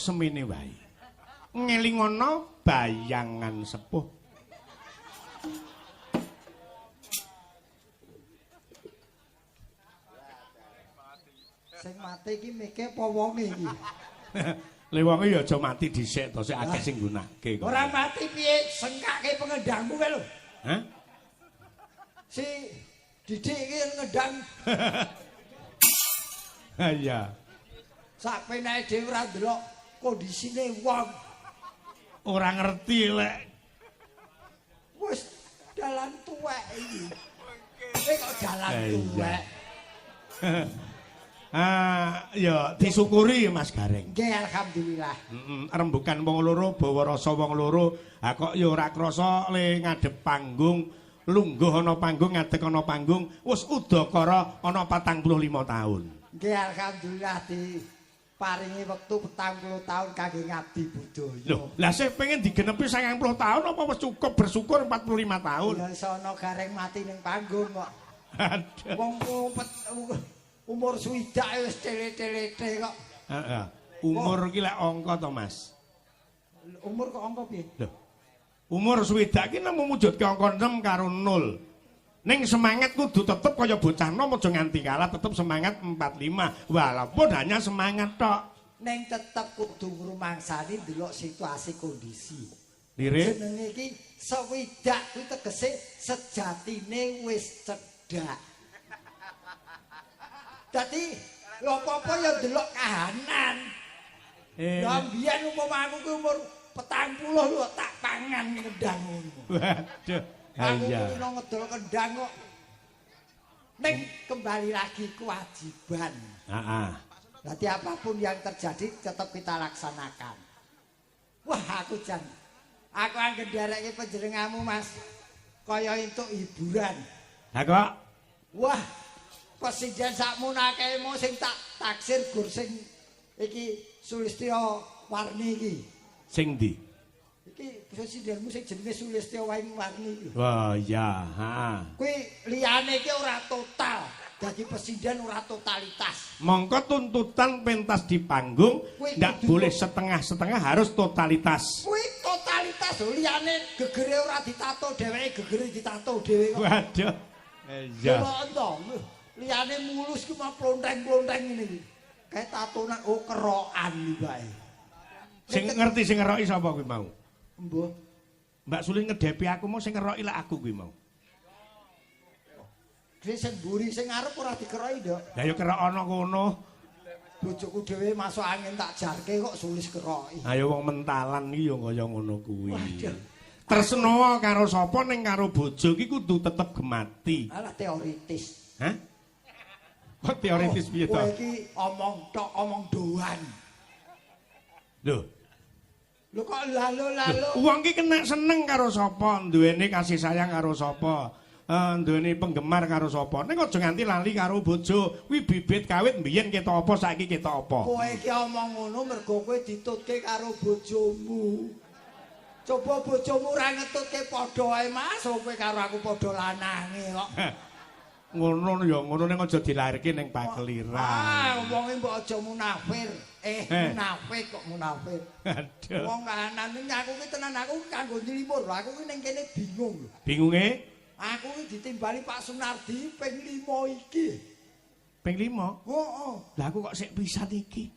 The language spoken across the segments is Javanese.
Semene wae. Ngelingono bayangan sepuh. Sing mati iki mike apa wonge iki? Le wonge ya aja mati dhisik to, sik akeh sing nggunakake kok. Ora mati piye, sengkake pengendangmu kae lho. Hah? Si Didik iki ngendang. Ha iya. Sak penake dhewe ora ndelok kondisine wong. Ora ngerti lek wis dalan tuwek iki. Kok dalan tuwek. Ah, ya disyukuri Mas Gareng. Nggih, alhamdulillah. Rembukan wong loro bawa rasa wong loro. Ha kok ya ora krasa le ngadep panggung, lungguh ana panggung, ngadeg ana panggung, wis udakara ana 45 taun. Nggih, alhamdulillah diparingi wektu 40 taun kangge ngabdi budaya. Lho, lah sing pengen digenepi 90 taun apa wis cukup bersyukur 45 taun? Ya iso ana Gareng mati ning panggung kok. Aduh. Wong umur swidak wis tele-telete kok. Heeh. Umur iki lek angka to, Mas? Umur kok angka piye? Lho. Umur swidak iki nemu mujudke angka 6 karo 0. Ning semangat kudu tetep kaya bocah nom aja nganti kalah, tetep semangat 45 walaupun hanya semangat tok. Ning tetep kudu ngrumangsani ndelok situasi kondisi. Lire jenenge iki swidak kuwi tegese sejatine wis cedhak. Dadi lho apa-apa ya ndelok kahanan. Lah mbiyen umpama aku ki umur 40 lho tak pangan kendang ngono. Waduh. Aku kulino ngedol kendang kok. Ning kembali lagi kewajiban. Heeh. Dadi apapun yang terjadi tetap kita laksanakan. Wah, aku jan. Aku anggen nderekke panjenenganmu, Mas. Kaya entuk hiburan. Lah kok wah, presiden sakmono akeh mo sing tak taksir gur sing iki Sulistyo Warni iki. Sing ndi? Iki presidenmu sing jenenge Sulistyo Warni iki. Wah, iya, heeh. Kuwi liyane iki ora total. Dadi presiden ora totalitas. Mongko tuntutan pentas di panggung ndak boleh setengah-setengah, harus totalitas. Kuwi totalitas lho, liyane gegere ora ditato dheweke, gegere ditato dhewe kok. Waduh. Iya. Liyane mulus ki mah plonteng-plonteng ngene iki. Kae tatonan oh kerokan iki bae. Sing ngerti sing ngeroki sapa kuwi mau? Mbuh. Mbak Sulin ngedepi aku mau sing ngeroki lak aku kuwi mau. Dhewe sing mburi sing ngarep ora dikeroki, Nduk. Lah ya kerok ana kono. Bojoku dhewe masuk angin tak jarke kok Sulis keroki. Ayo wong mentalan iki ya kaya ngono kuwi. Tresno karo sapa ning karo bojo iki kudu tetep gemati. Alah teoritis. Hah? Kok teoritis piye to? Kowe iki omong tok, omong doan. Lho. Lho kok lalo-lalo. Wong iki kena seneng karo sapa, duweni kasih sayang karo sapa, duweni penggemar karo sapa. Ning aja nganti lali karo bojo. Kuwi bibit kawit mbiyen ketok apa saiki ketok apa. Kowe iki omong ngono mergo kowe ditutke karo bojomu. Coba bojomu ora ngetutke padha ae Mas, kowe karo aku padha lanange kok. Ngono ya ngono ning aja dilairke ning pakeliran. Ah, wonge mbok aja munafir. Munafik kok munafir. Aduh. Wong kahanan iki aku ki tenan aku kanggo nylimur lho. Aku ki ning kene bingung lho. Bingunge? Aku ki ditimbali Pak Sunardi ping 5 iki. Ping 5? Heeh. Lah aku kok sik pisan iki.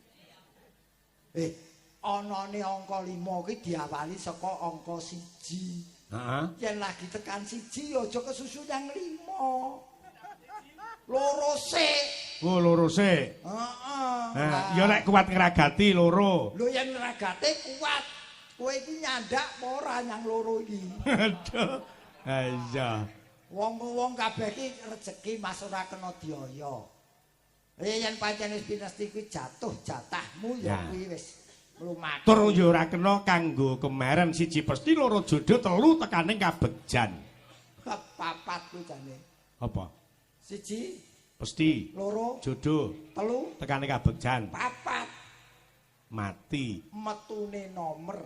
Anane angka 5 ki diawali saka angka 1. Heeh. Yen lagi tekan 1 ya aja kesusu nyang 5. Loro sik. Oh, loro sik. Heeh. Nah, ya lek kuat ngragati loro. Lho yen ngragate kuat. Kowe iki nyandak apa ora nyang loro iki? Aduh. Ha iya. Wong-wong kabeh iki rejeki Mas ora kena dioyo. Yen pancen wis pinesti kuwi jatuh jatahmu ya kuwi wis mlumaku. Tur ya ora kena kanggo kemaren siji pesti loro jodoh telu tekane kabegjan. Papat kuwi jane. Apa? Siji pesti loro jodoh telu tekane kabegjan papat mati metune nomer.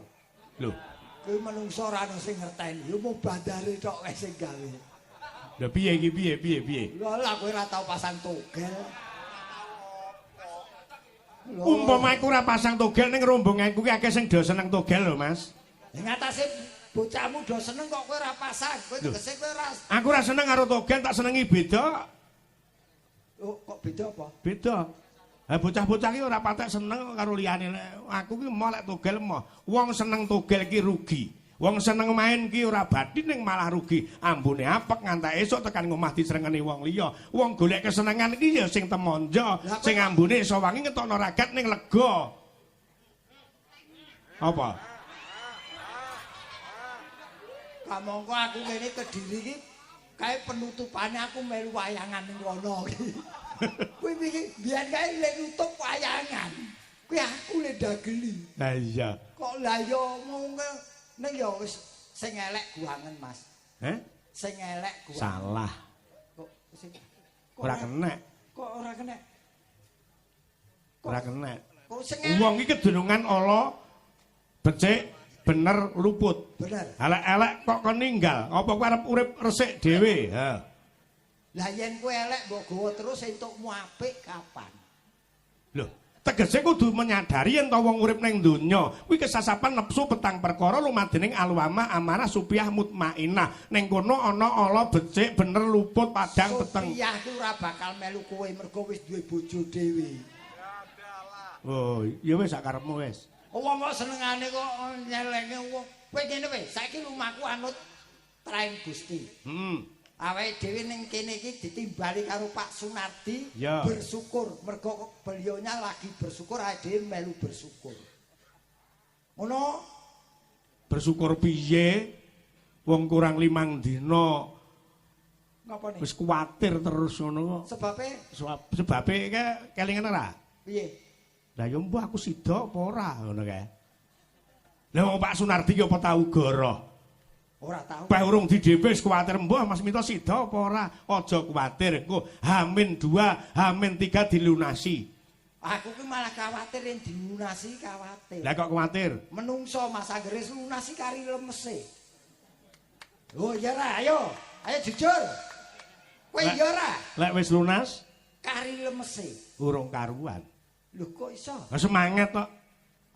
Lho kuwi menungso ora ono sing ngerteni ya mung bandare tok kae sing gawe. Lho piye iki piye piye piye? Lho lah kowe ora tau pasang togel. Umpama aku ora pasang togel ning rombonganku ki akeh sing do seneng togel lho, Mas. Ing atase bocahmu do seneng kok kowe ora pasang. Kowe tegese kowe ora. Aku ora seneng karo togel, tak senengi beda. Oh, kok beda apa? Beda. Ha bocah-bocah ki ora patek seneng karo liyane. Aku ki moh lek togel moh. Wong seneng togel ki rugi. Wong seneng main ki ora bathi ning malah rugi. Ambune apek ngantek esuk tekan ngomah disrengeni wong liya. Wong golek kesenengan ki ya sing temonjo, sing ambune iso wangi ngetokno ragat ning lega. Apa? Kamangka aku ngene Kediri iki kae penutupane aku melu wayangan ning kono iki. Kuwi iki biyen kae le nutup wayangan. Kuwi aku le dageli. Lah iya. Kok lah ya omong ning ya wis sing elek guangen, Mas. Heh? Sing elek guangen. Salah. Kok sing ora kenek. Kok ora kenek? Ora kenek. Kok sing elek. Wong iki kedunungan ala becik bener luput. Bener. Elek-elek kok kon ninggal. Apa kowe arep urip resik dhewe? Ha. Lah yen kowe elek mbok gawa terus entukmu apik kapan? Lho, tegese kudu menyadari yen to wong urip ning donya kuwi kesasapan nepsu petang perkara lumadening alwama amarah supiah mutmainah. Ning kono ana ala becik bener luput padang peteng. Supiah ki ora bakal melu kowe mergo wis duwe bojo dhewe. Oh, ya wis sak karepmu wis. Wong kok senengane kok nyelenge wong. Kowe ngene wis, saiki lumaku anut traing Gusti. Heeh. Awake dhewe ning kene iki ditimbali karo Pak Sunardi ya. Bersyukur mergo beliaunya lagi bersyukur awake dhewe melu bersyukur. Ngono? Bersyukur piye? Wong kurang 5 dina. Ngapa nih? Wis kuwatir terus ngono kok. Sebabe? Sebabe kelingan ora? Piye? Lah ya mbuh aku sida apa ora ngono kae. Lah wong Pak Sunardi ki apa tau goroh? Ora tau. Peh urung di DP wis kuwatir mbuh Mas Minto sida apa ora? Aja kuwatir, engko H-2, H-3 dilunasi. Aku ki malah kuwatir yen dilunasi kuwatir. Lah kok kuwatir? Menungso Mas anggere lunasi kari lemese. Oh iya ra, ayo. Ayo jujur. Kowe iya ora? Lek wis lunas kari lemese. Urung karuan. Lho kok iso? Lah semangat kok.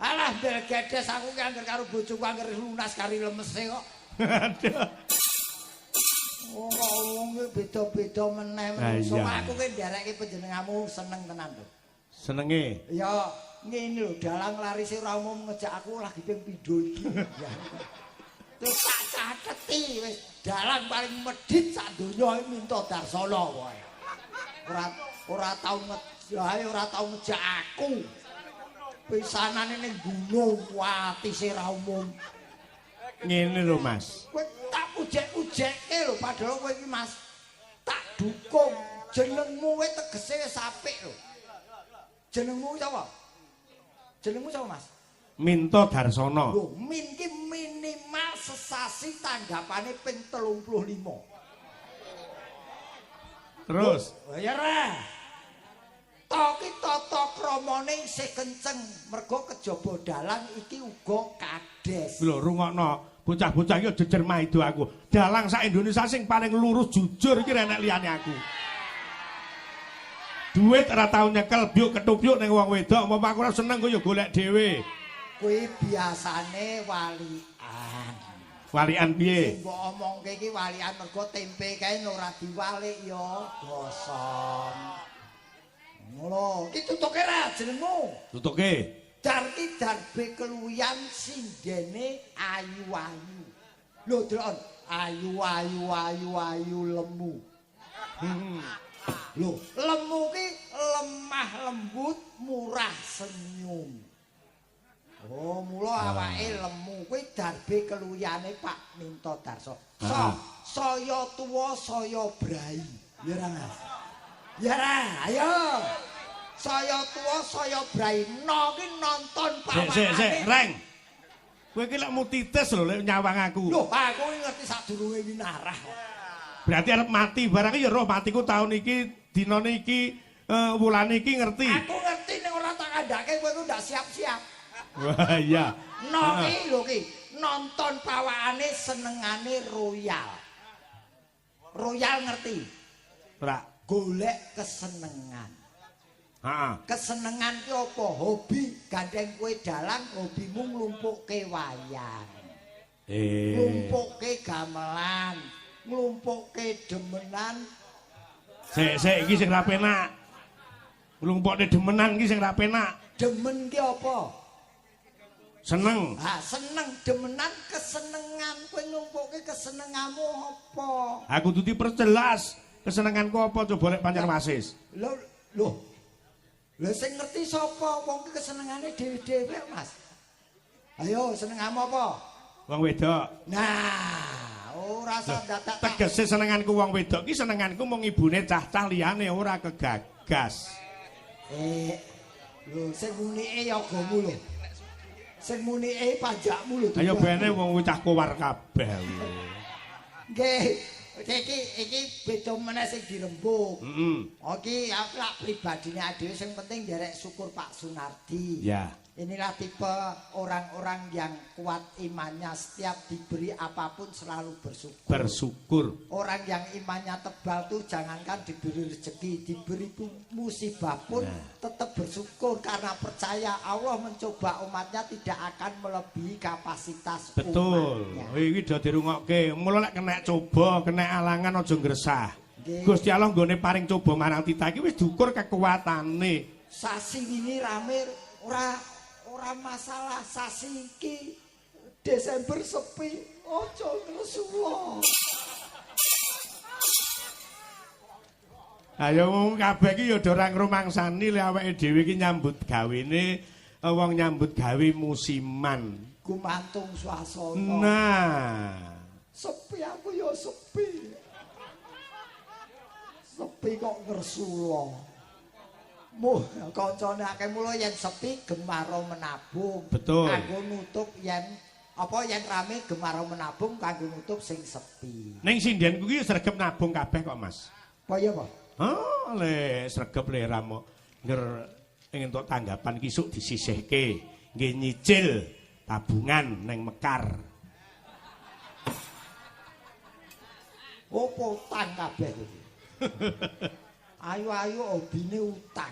Alah bel gedes aku ki angger karo bojoku angger lunas kari lemese kok. Aduh. Oh, wong beda-beda meneh menungso. Aku ki nderekke panjenenganmu seneng tenan lho. Senenge? Ya, ngene lho, dalang larise ora umum ngejak aku lagi ping pindho iki. Terus tak cateti wis dalang paling medhit sak donya iki Minto Darsono wae. Ora tau ngejak, ora tau ngejak aku. Pisanane ning gunung atise ra umum. Ngene lho Mas. Kowe tak ujek-ujekke lho padahal kowe iki Mas tak dukung. Jenengmu kowe tegese wis apik lho. Jenengmu sapa? Jenengmu sapa Mas? Minto Darsono. Lho, min ki minimal sesasi tanggapane ping 35. Terus? Lho, ya ra. To ki tata kramane isih kenceng mergo kejaba dalang iki uga kades. Lho rungokno. Bocah-bocah iki jejer maido aku. Dalang sak Indonesia sing paling lurus jujur iki renek liyane aku. Duit ora tau nyekel byuk ketupyuk ning wong wedok, umpama aku ora seneng ku ya golek dhewe. Kuwi biasane walian. Walian piye? Sing mbok omongke iki walian mergo tempe kae ora diwalik ya gosong. Ngono, iki tutuke ra jenengmu? Tutuke. Dar ki darbe keluyan sindene ayu-ayu. Lho delok ayu-ayu ayu-ayu lemu. Lho, lemu ki lemah lembut, murah senyum. Oh, mula awake lemu kuwi darbe keluyane Pak Minto Darso. Saya tuwa saya brai. Ya ra, Mas. Ya ra, ayo. Saya tuwa saya brai. No ki nonton pawakane. Sik sik, Reng. Kowe iki lek mutitis lho lek nyawang aku. Lho, aku ngerti sadurunge winarah kok. Berarti arep mati barang ya roh matiku taun iki, dinane iki, wulane iki ngerti. Aku ngerti ning ora tak kandhake kowe ku ndak siap-siap. Wah iya. No ki lho ki, nonton pawakane senengane royal. Royal ngerti? Ora. Golek kesenengan. Heeh. Kesenengan ki apa? Hobi gandeng kowe dalang, hobimu nglumpukke wayang. Nglumpukke gamelan, nglumpukke demenan. Sik, sik iki sing ra penak. Nglumpukke demenan iki sing ra penak. Demen ki apa? Seneng. Ha, seneng demenan kesenengan. Kowe nglumpukke kesenenganmu apa? Aku kudu diperjelas. Kesenenganku apa coba lek pancen wasis. Lho, lho. Lha sing ngerti sapa? Wong ki kesenengane dhewe-dhewe, Mas. Ayo, senenganmu apa? Wong wedok. Nah, ora usah dadak. Tegese senenganku wong wedok ki senenganku mung ibune cah-cah liyane ora kegagas. Lho sing munike yagamu lho. Sing munike pajakmu lho. Ayo bene wong cah kowar kabeh. Nggih. Iki beda meneh sing dirembug. Heeh. Iki aku lak pribadine dhewe sing penting nderek syukur Pak Sunardi. Ya. Inilah tipe orang-orang yang kuat imannya, setiap diberi apapun selalu bersyukur. Bersyukur. Orang yang imannya tebal tuh jangankan diberi rezeki, diberi musibah pun tetap bersyukur karena percaya Allah mencoba umatnya tidak akan melebihi kapasitas. Betul. Umatnya. Iki do dirungokke. Mula lek kena coba, kena alangan aja ngresah. Gusti Allah nggone paring coba marang titah iki wis diukur kekuatane. Sasi wingi rame ora masalah, sasi iki Desember sepi, aja ngresula. Ayo wong kabeh iki ya ora ngrumangsani lek awake dhewe iki nyambut gawene wong nyambut gawe musiman. Gumantung swasana. Nah, sepi aku ya sepi. Sepi kok ngresula. Muh kancane akeh mula yen sepi gemaro menabung. Betul. Kanggo nutup yen apa yen rame gemaro menabung kanggo nutup sing sepi. Ning sindhenku ki sregep nabung kabeh kok, Mas. Apa ya, Pak? Oh, le sregep le ramo nger entuk tanggapan ki sok disisihke nggih nyicil tabungan ning Mekar. Opo utang kabeh iki? Ayo-ayo hobine utang.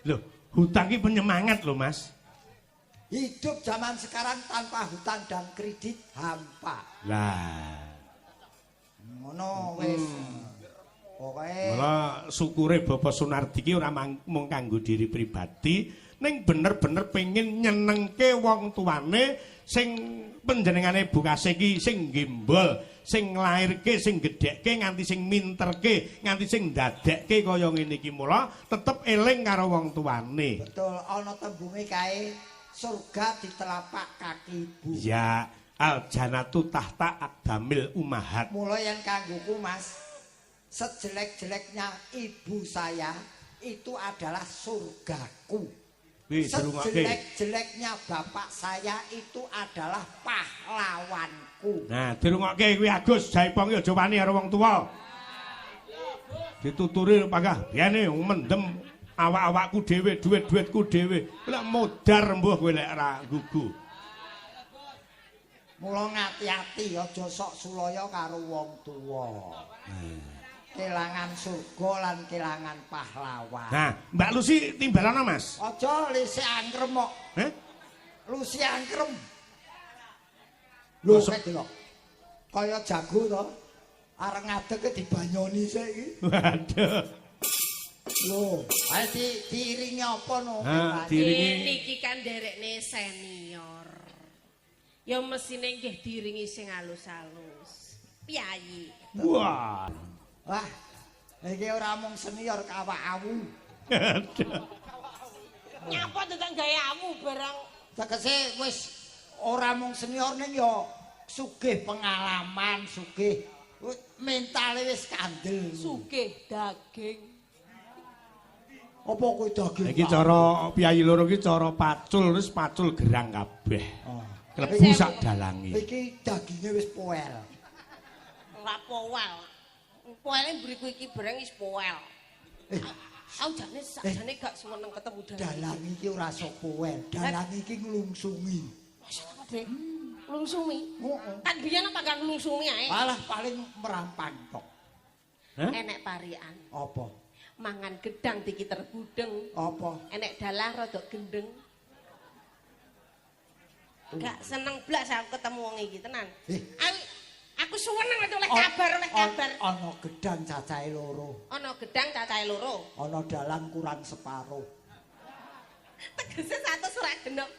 Loh, hutang ki penyemangat lho, Mas. Hidup zaman sekarang tanpa hutang dan kredit hampa. Lah. Ngono wis. Pokoke mula syukure Bapak Sunardi ki ora mung kanggo diri pribadi, ning bener-bener pengen nyenengke wong tuane sing panjenengane Bu Kasih ki sing gembol, sing nglairke, sing gedhekke, nganti sing minterke, nganti sing ndadekke kaya ngene iki. Mula tetep eling karo wong tuane. Betul, ana tembunge kae surga di telapak kaki ibu. Ya, al janatu tahta aqdamil ummahat. Mula yen kanggoku Mas, sejelek-jeleknya ibu saya itu adalah surgaku. Sejelek-jeleknya bapak saya itu adalah pahlawanku. Nah, dirungokke kuwi Agus, Jaipong ki aja wani karo wong tuwa. Dituturi panggah biyane mendem awak-awakku dhewe, duit-duitku dhewe. Lek modar mbuh kowe lek ra gugu. Mula ngati-ati aja sok sulaya karo wong tuwa. Kelangan surga lan kelangan pahlawan. Nah, Mbak Lucy timbalana, Mas. Aja lise angkrem kok. Heh? Lucy angkrem. Lho, sek delok. Kaya jago to. Areng ngadeg dibanyoni sik iki. Waduh. Lho, ayo diiringi apa no? Ha, diiringi niki kan nderekne senior. Ya mesine nggih diiringi sing alus-alus. Piyayi. Wah. Wah, iki ora mung senior kawak awu. Nyapa tetep gawe awu barang. Tegese wis ora mung senior ning ya sugih pengalaman, sugih mentale wis kandel. Sugih daging. Apa kuwi daging? Iki cara piyayi loro iki cara pacul wis pacul gerang kabeh. Oh. Klebu sak dalange. Iki daginge wis poel. Ora poel. Poele mburiku iki barang wis poel. Aku jane sakjane gak seneng ketemu dalang. Dalang iki ora sok poel, dalang iki nglungsungi. Masa ta, Dek? Nglungsungi? Heeh. Kan biyen apa gak nglungsumi ae? Alah paling merampang tok. Enek parian. Apa? Mangan gedang dikiter budeng. Apa? Enek dalang rada gendeng. Gak seneng blas aku ketemu wong iki tenan. Aku suweneng oleh kabar, oleh kabar. Ana gedang cacahe loro. Ana gedang cacahe loro. Ana dalang kurang separo. Tegese 100 ora genep.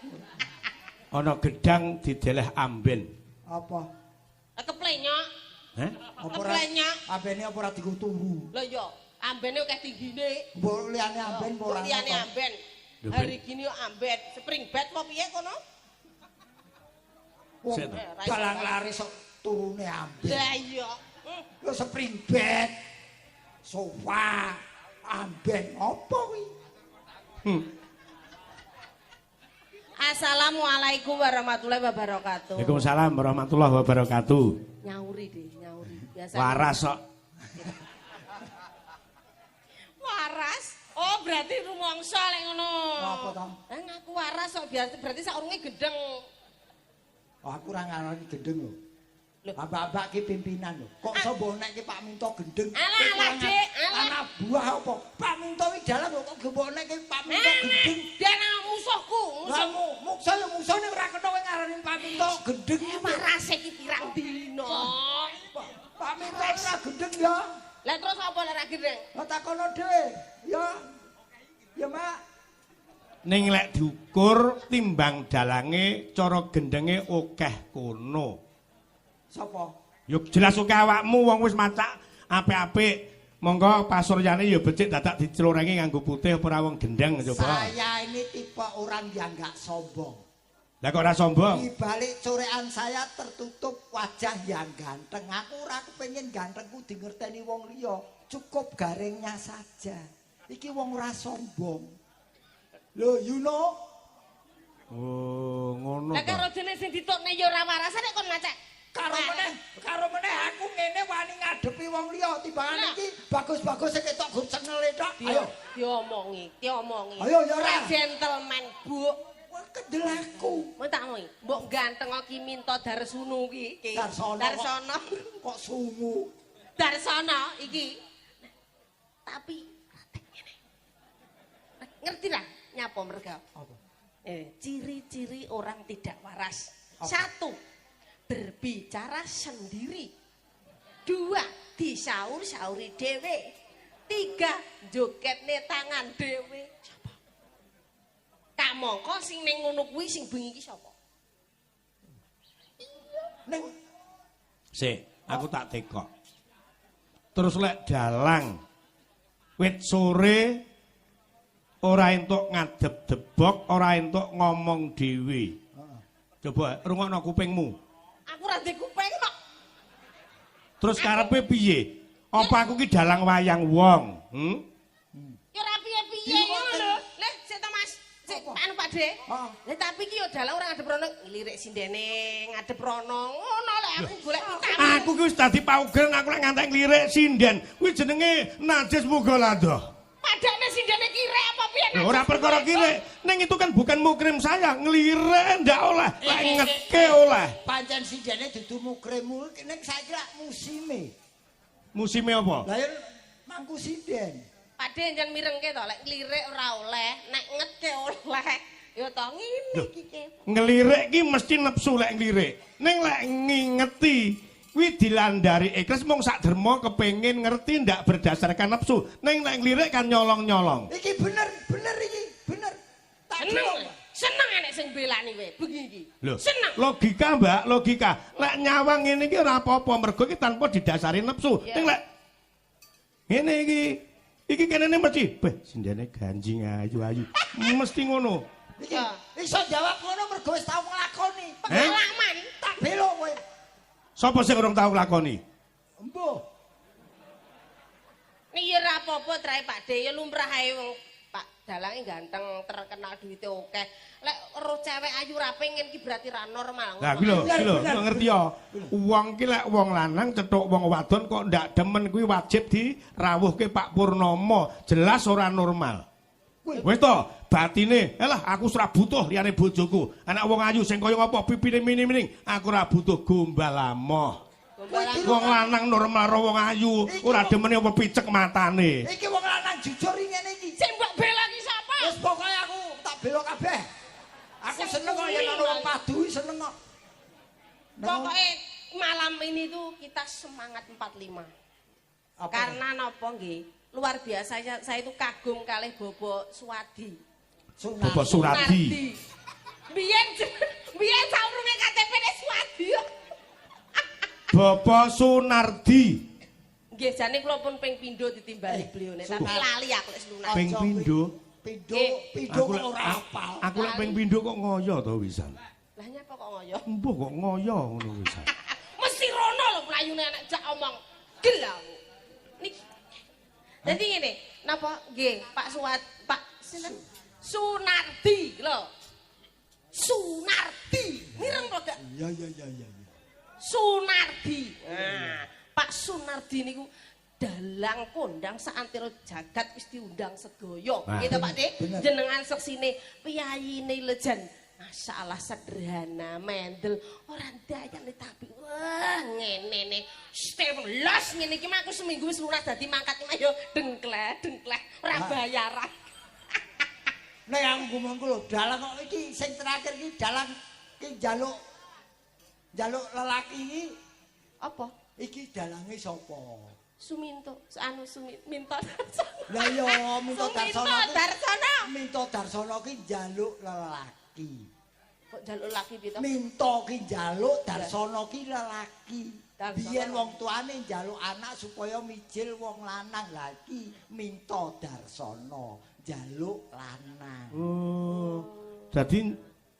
Ana gedang dideleh amben. Apa? Keplenyok. Heh? Apa ora? Ambene apa ora dienggo turu? Lho iya, ambene akeh tinggine. Mbok liyane amben apa ora? Liyane amben. Hari gini yo amben, spring bed apa piye kono? Dalang laris sok turune amben. Lah iya. Lho spring bed, sofa, amben apa kuwi? Assalamualaikum warahmatullahi wabarakatuh. Waalaikumsalam warahmatullahi wabarakatuh. Nyauri deh, nyauri. Biasa. Waras kok. Waras? Oh, berarti rumangsa lek ngono. Apa to? Lah ngaku waras kok berarti saurunge gendeng. Oh, aku ora ngarani gendeng lho. Ambak-ambak ki pimpinan lho. Kok iso mbok nek ki Pak Minto gendeng? Alah, alah, Dik. Anak buah apa? Pak Minto iki dalang kok mbok nek ki Pak Minto gendeng. Dia nang musuhku, musuhmu. Muksa ya musuhne ora kena kowe ngarani Pak Minto gendeng. Waras iki pirang dina. Pak Minto ora gendeng ya. Lah terus apa lek ora gendeng? Lah takono dhewe. Ya. Ya, Mak. Ning lek diukur timbang dalange cara gendenge akeh kono. Sapa? Ya jelas akeh awakmu wong wis macak apik-apik. Monggo pasuryane ya becik dadak dicelorengi nganggo putih apa ora wong gendeng coba. Saya ini tipe orang yang enggak sombong. Lah kok ora sombong? Di balik corekan saya tertutup wajah yang ganteng. Aku ora kepengin gantengku dingerteni wong liya. Cukup garingnya saja. Iki wong ora sombong. Lho, you know? Oh, ngono. Lah karo dene sing ditokne ya ora waras nek kon macak. Karo meneh aku ngene wani ngadepi wong liya timbangane iki bagus-bagus sing ketok gur cengele tok. Ayo diomongi, diomongi. Ayo ya ora gentleman, Bu. Wah, kendel aku. Mau tak omongi, mbok ganteng ki Minto Darsunu ki. Darsono. Darsono. Kok sungu. Darsono iki. Tapi ratek ngene. Ngerti lah nyapa merga? Apa? Ciri-ciri orang tidak waras. Satu, berbicara sendiri. Dua, disaur-sauri dhewe. Tiga, jogetne tangan dhewe. Sapa? Kamangka sing ning ngono kuwi sing bengi iki sapa? Ning sik, aku tak tekok. Terus lek dalang wit sore ora entuk ngadep debok, ora entuk ngomong dhewe. Coba rungokno kupingmu. Aku ora ndek kuping kok. Terus karepe piye? Apa aku ki dalang wayang wong? Ya ora piye-piye ngono lho. Leh, sik to Mas. Sik anu Pak De. Lah tapi ki ya dalang ora ngadep rono, nglirik sindene ngadep rono. Ngono lek aku golek vitamin. Aku ki wis dadi pauger aku lek ngantek nglirik sinden. Kuwi jenenge najis mughaladzah. Padane sindene kirek apa piye? Ora perkara kirek. Ning itu kan bukan mukrim saya, nglirik ndak oleh, lek ngetke oleh. Pancen sindene dudu mukrimmu, ning saiki lak musime. Musime apa? Lah ya mangku sinden. Pakde njen mirengke to, lek nglirik ora oleh, nek ngetke oleh. Ya to ngene iki ke. Nglirik ki mesti nepsu lek nglirik. Ning lek ngingeti kuwi dilandari ikhlas mung sak derma kepengin ngerti ndak berdasarkan nafsu. Ning nek nglirik kan nyolong-nyolong. Iki bener, bener iki, bener. Tak seneng. Seneng enek sing belani kowe bengi iki. Seneng. Logika, Mbak, logika. Lek nyawang ngene iki ora apa-apa mergo iki tanpa didasari nafsu. Ning lek ngene iki, iki kenene mesti, beh sindene ganjing ayu-ayu. Mesti ngono. Iki iso jawab ngono mergo wis tau nglakoni. Pengalaman. Tak belo kowe. Sapa sing urung tau nglakoni? Embuh. Nek ya ora apa-apa trae Pak De, ya lumrah ae wong Pak dalange ganteng, terkenal duwite akeh. Lek ero cewek ayu ora pengen ki berarti ra normal. Lah kuwi lho, lho ngerti ya. Wong ki lek wong lanang cethuk wong wadon kok ndak demen kuwi wajib dirawuhke Pak Purnomo. Jelas ora normal. Wis to, batine, elah aku ora butuh liyane bojoku. Anak wong ayu sing kaya ngapa pipine mini-mini, aku ora butuh gombal amoh. Wong lanang normal ro wong ayu, ora demene apa picek matane. Iki wong lanang jujur Aku seneng kok yen ana wong padu seneng kok. Pokoke malam ini tuh kita semangat 45. Apa karena napa nggih? Luar biasa saya itu kagum kalih Bobo Suwadi. Bobo Suradi. Biyen saurunge KTP-ne Suwadi. Bobo Sunardi. Nggih, jane kula pun ping pindho ditimbali belione, tapi lali aku lek Sunardi. Ping pindho? Pindho kok ora apal. Aku lek ping pindho kok ngoyo to wisan. Lah nyapa kok ngoyo? Mbuh kok ngoyo ngono wisan. Mesti rono lho mlayune anak jak omong. Gel aku. Niki. Dadi ngene, napa nggih Pak Suwad, Pak sinten? Sunardi lho. Sunardi. Mireng kok gak? Iya. Sunardi. Nah, Pak Sunardi niku dalang kondang saantero jagat wis diundang sedaya. Nggih to Pak De? Jenengan seksine piyayine lejan. Masyaallah sederhana, mendel, ora ndayane tapi wah ngene ne. Stel los ngene iki mah aku seminggu wis lunas dadi mangkat iki yo dengkleh, dengkleh ora bayaran. Nek aku ngomongku lho, dalang kok iki sing terakhir iki dalang iki njaluk lelaki iki apa? Iki dalange sapa? Suminto, anu Minto Darsono. Lah iya, Minto Darsono. Darsono. Minto Darsono ki njaluk lelaki. Kok njaluk lelaki piye to? Minto ki njaluk, Darsono ki lelaki. Biyen wong tuane njaluk anak supaya mijil wong lanang. Lah iki Minto Darsono njaluk lanang. Oh. Dadi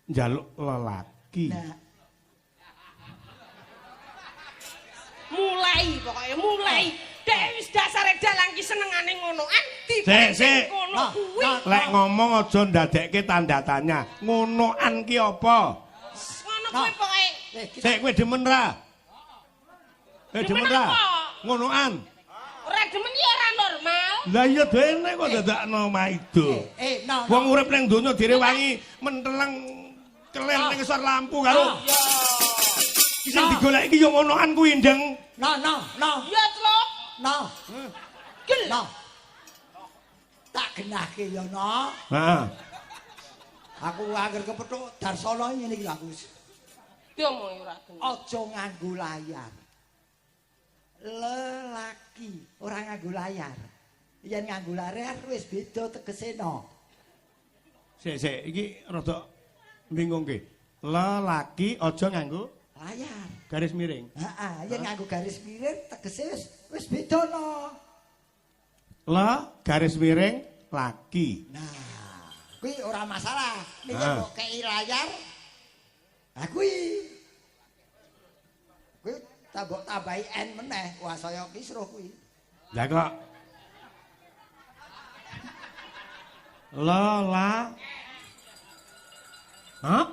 njaluk lelaki. Nah. Mulai pokoknya mulai. Dek wis dasare dalang ki senengane ngonoan dibanding ngono kuwi. Lek ngomong aja ndadekke tanda tanya. Ngonoan ki apa? Ngono kuwi pokoke. Sik kowe demen ra? Demen ra? Ngonoan. Ora demen ya ora normal. Lah iya dene kok dadakno maido. Wong urip ning donya direwangi menteleng kelir ning ngisor lampu karo. Sing digoleki iki ya ngonoan kuwi, Ndeng. No. Ya, Clok. No. Gel. No. Tak genahke ya, no. Heeh. Aku angger kepethuk Darsono ngene iki lho aku. Diomongi ora genah. Aja nganggo layar. Lelaki ora nganggo layar. Yen nganggo layar wis beda tegese no. Sik, sik, iki rada bingungke. Lelaki aja nganggo layar. Garis miring. Heeh, yen nganggo garis miring tegese wis beda no. Le garis miring laki. Nah, kuwi ora masalah. Nek mbok kei layar, ha kuwi. Kuwi tambah tambahi N meneh, wah saya kisruh kuwi. Lah kok le la. Hah?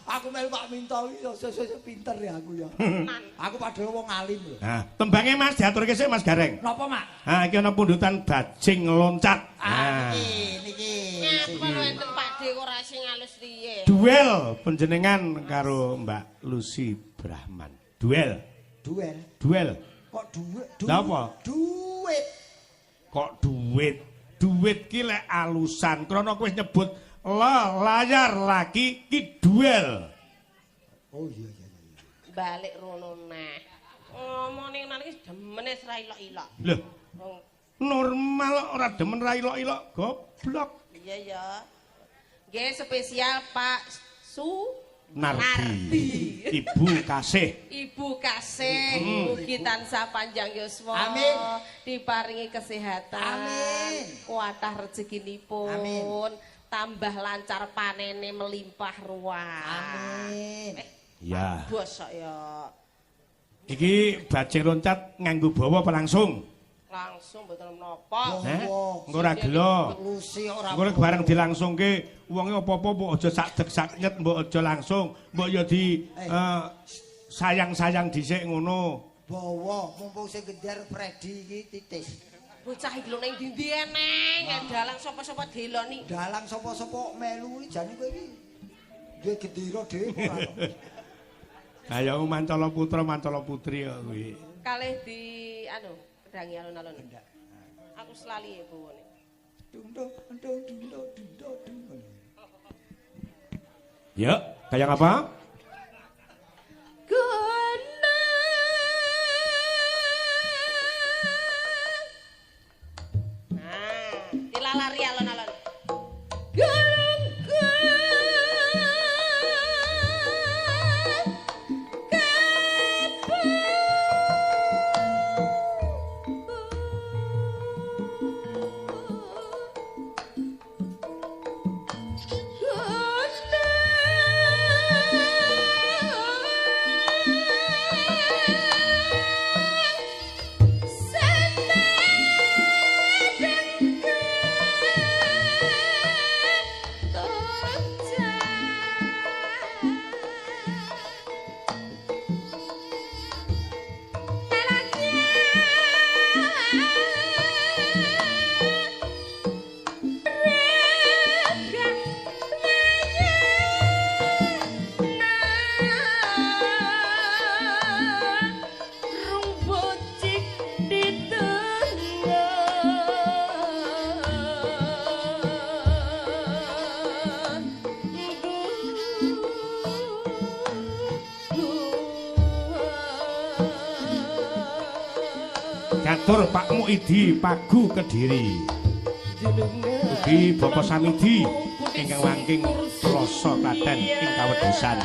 Aku melu Pak Minto iki sesuk pinter ya aku ya. Aku padahal wong alim lho. Nah, tembange Mas diaturke sik Mas Gareng. Napa, Mak? Ha, iki ana pundutan bajing loncat. Ah, niki. Napa lho enten Pak De ora sing alus riye. Duel panjenengan karo Mbak Lucy Brahman. Duel. Duel. Duel. Kok duit? Lha apa? Duit. Kok duit? Duit ki lek alusan krana kowe nyebut le layar laki ki duel. Oh iya. Balik rono neh. Ngomong ning nang iki demene ra ilok-ilok. Lho. Normal ora demen ra ilok-ilok, goblok. Iya ya. Nggih spesial Pak Sunardi. Ibu Kasih. Ibu Kasih, mugi tansah panjang yuswa. Amin. Diparingi kesehatan. Amin. Kuatah rezekinipun. Amin. Tambah lancar panene melimpah ruah. Amin. Ya. Bosok ya. Iki bajing loncat nganggo bawa apa langsung? Langsung mboten menapa. Engko ora gelo. Lusi ora. Engko nek bareng dilangsungke wonge apa-apa mbok aja sak deg sak nyet, mbok aja langsung, mbok ya di sayang-sayang dhisik ngono. Bawa mumpung sing gender Freddy iki titis. Bocah iki lho ning ndi-ndi eneng, dalang sapa-sapa deloni. Dalang sapa-sapa melu iki jane kowe iki duwe gendera dhewe ora to. Kaya Mancala Putra, Mancala Putri kok kuwi. Kalih di anu, kedangi alun-alun. Aku selali ya bawane. Dung dung dung dung dung dung dung. Yuk, kayak apa? Nah, dilalari alon-alon. Katur Pak Muidi Pagu Kediri. Ugi Bapak Samidi ingkang wangking Ploso Klaten ing kawedusan.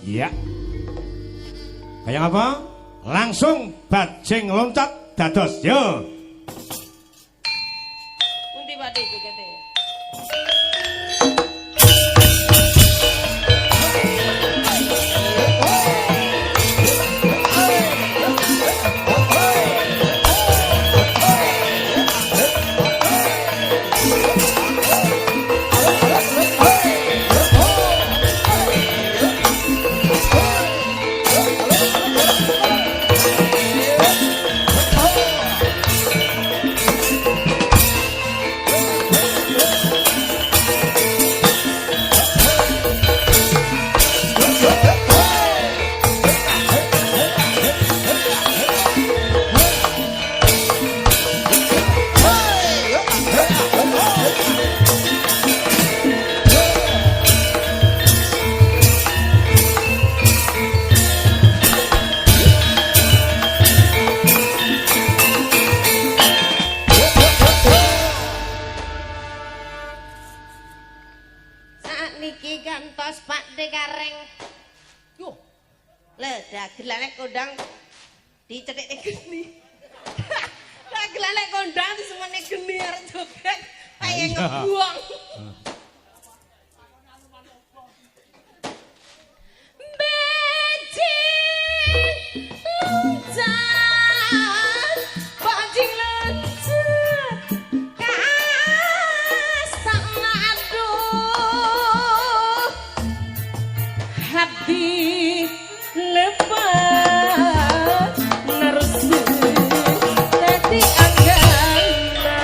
Iya. Kayak apa? Langsung bajing loncat dados. Yo. Pundi Pak De jogete? Dagelane kondang dicethikne geni. Dagelane kondang disemene geni arep joget pengen ngebuang. Bajing loncat, bajing loncat, kasang aduh hati lepas narsu dadi agama.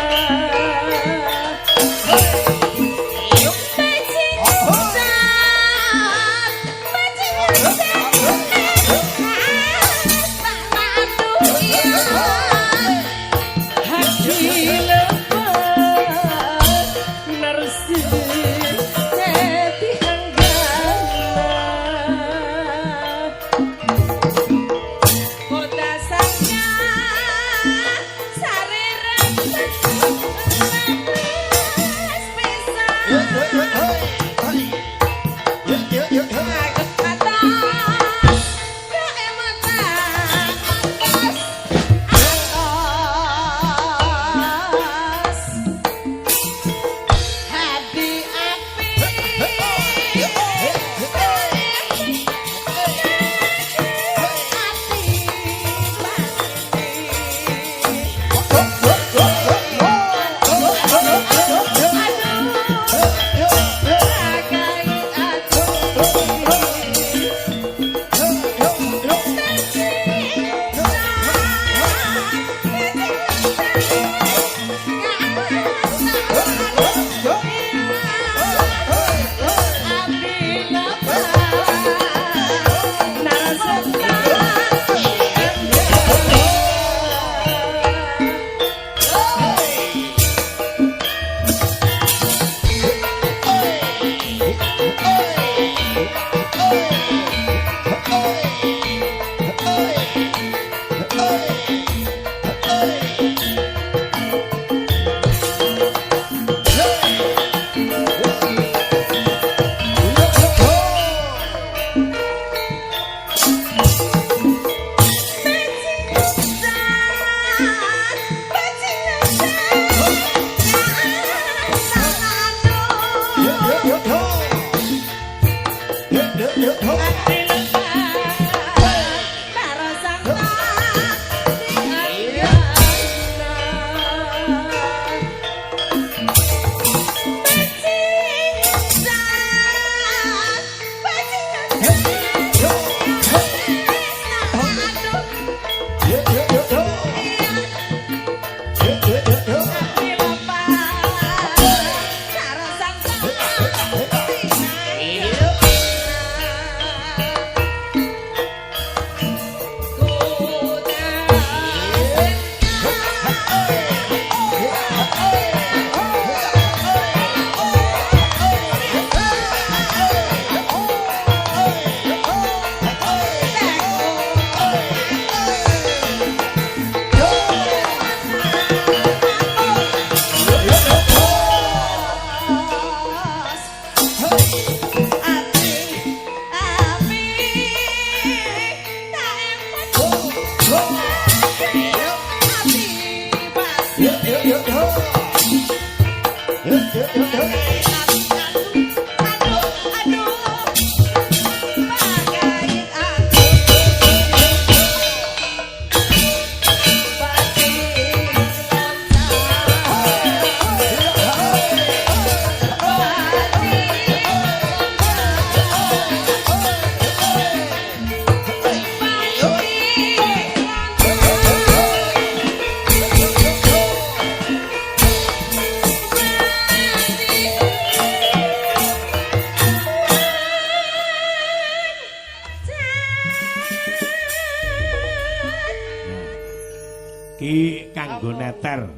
Iki kanggo neter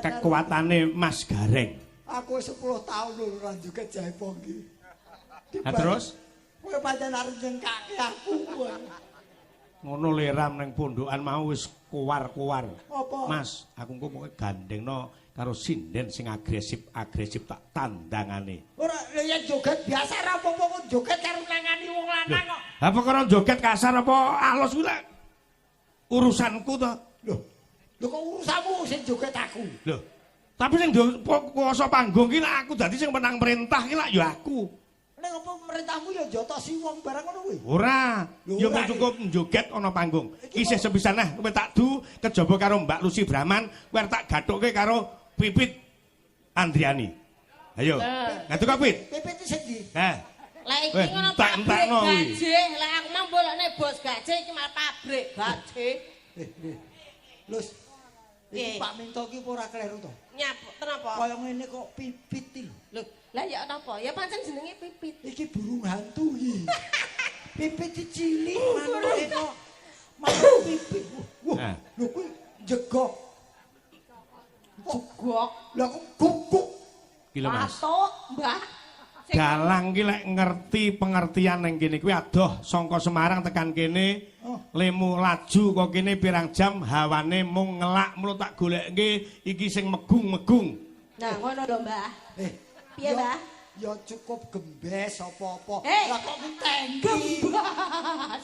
kekuatane Mas Gareng. Aku 10 tahun lho ora joget jaipong iki. Ha terus kowe pancen arep nyengkake aku kowe. Ngono leram ning pondokan mau wis kowar-kowar. Mas, aku engko pokoke gandengno karo sinden sing agresif-agresif tak tandangane. Ora lha yen joget biasa ora apa-apa kok joget karo nangani wong lanang kok. Ha perkara joget kasar apa alus kuwi lek urusanku to. Lho, lho kok urusanmu sing joget aku? Lho, tapi sing kuwasa panggung ki lak aku dadi sing menang perintah ki lak ya aku. Ning apa merintahmu ya jotosi wong barang ngono kuwi? Ora, ya mung cukup joget ana panggung. Isih sepisan nah kowe tak du kejaba karo Mbak Lucy Brahman, kowe tak gathukke karo Pipit Andriani. Ayo. Ngaduk kok Pit? Pipit sing ndi? Heh. Lah iki ngono pabrik gajih, lah aku mang bolokne bos gajih iki malah pabrik gajih. Lus, iki Pak Minto iki ora kleru to? Nyap, kenapa? Kaya ngene kok Pipit iki lho. Lho, lah ya napa? Ya pancen jenenge Pipit. Iki burung hantu iki. Pipit cilik mantuke kok mantuk Pipit. Wah, lho kuwi jegok. Jegok. Lah kok guguk. Iki lho Mas. Patok, Mbah. Dalang ki lek ngerti pengertian ning kene kuwi adoh saka Semarang tekan kene. Lemu laju kok kene pirang jam hawane mung ngelak mulo tak golekke iki sing megung-megung. Nah ngono lho Mbah. Piye Mbah? Ya cukup gembes apa-apa. Lah kok ku tangki. Gembas.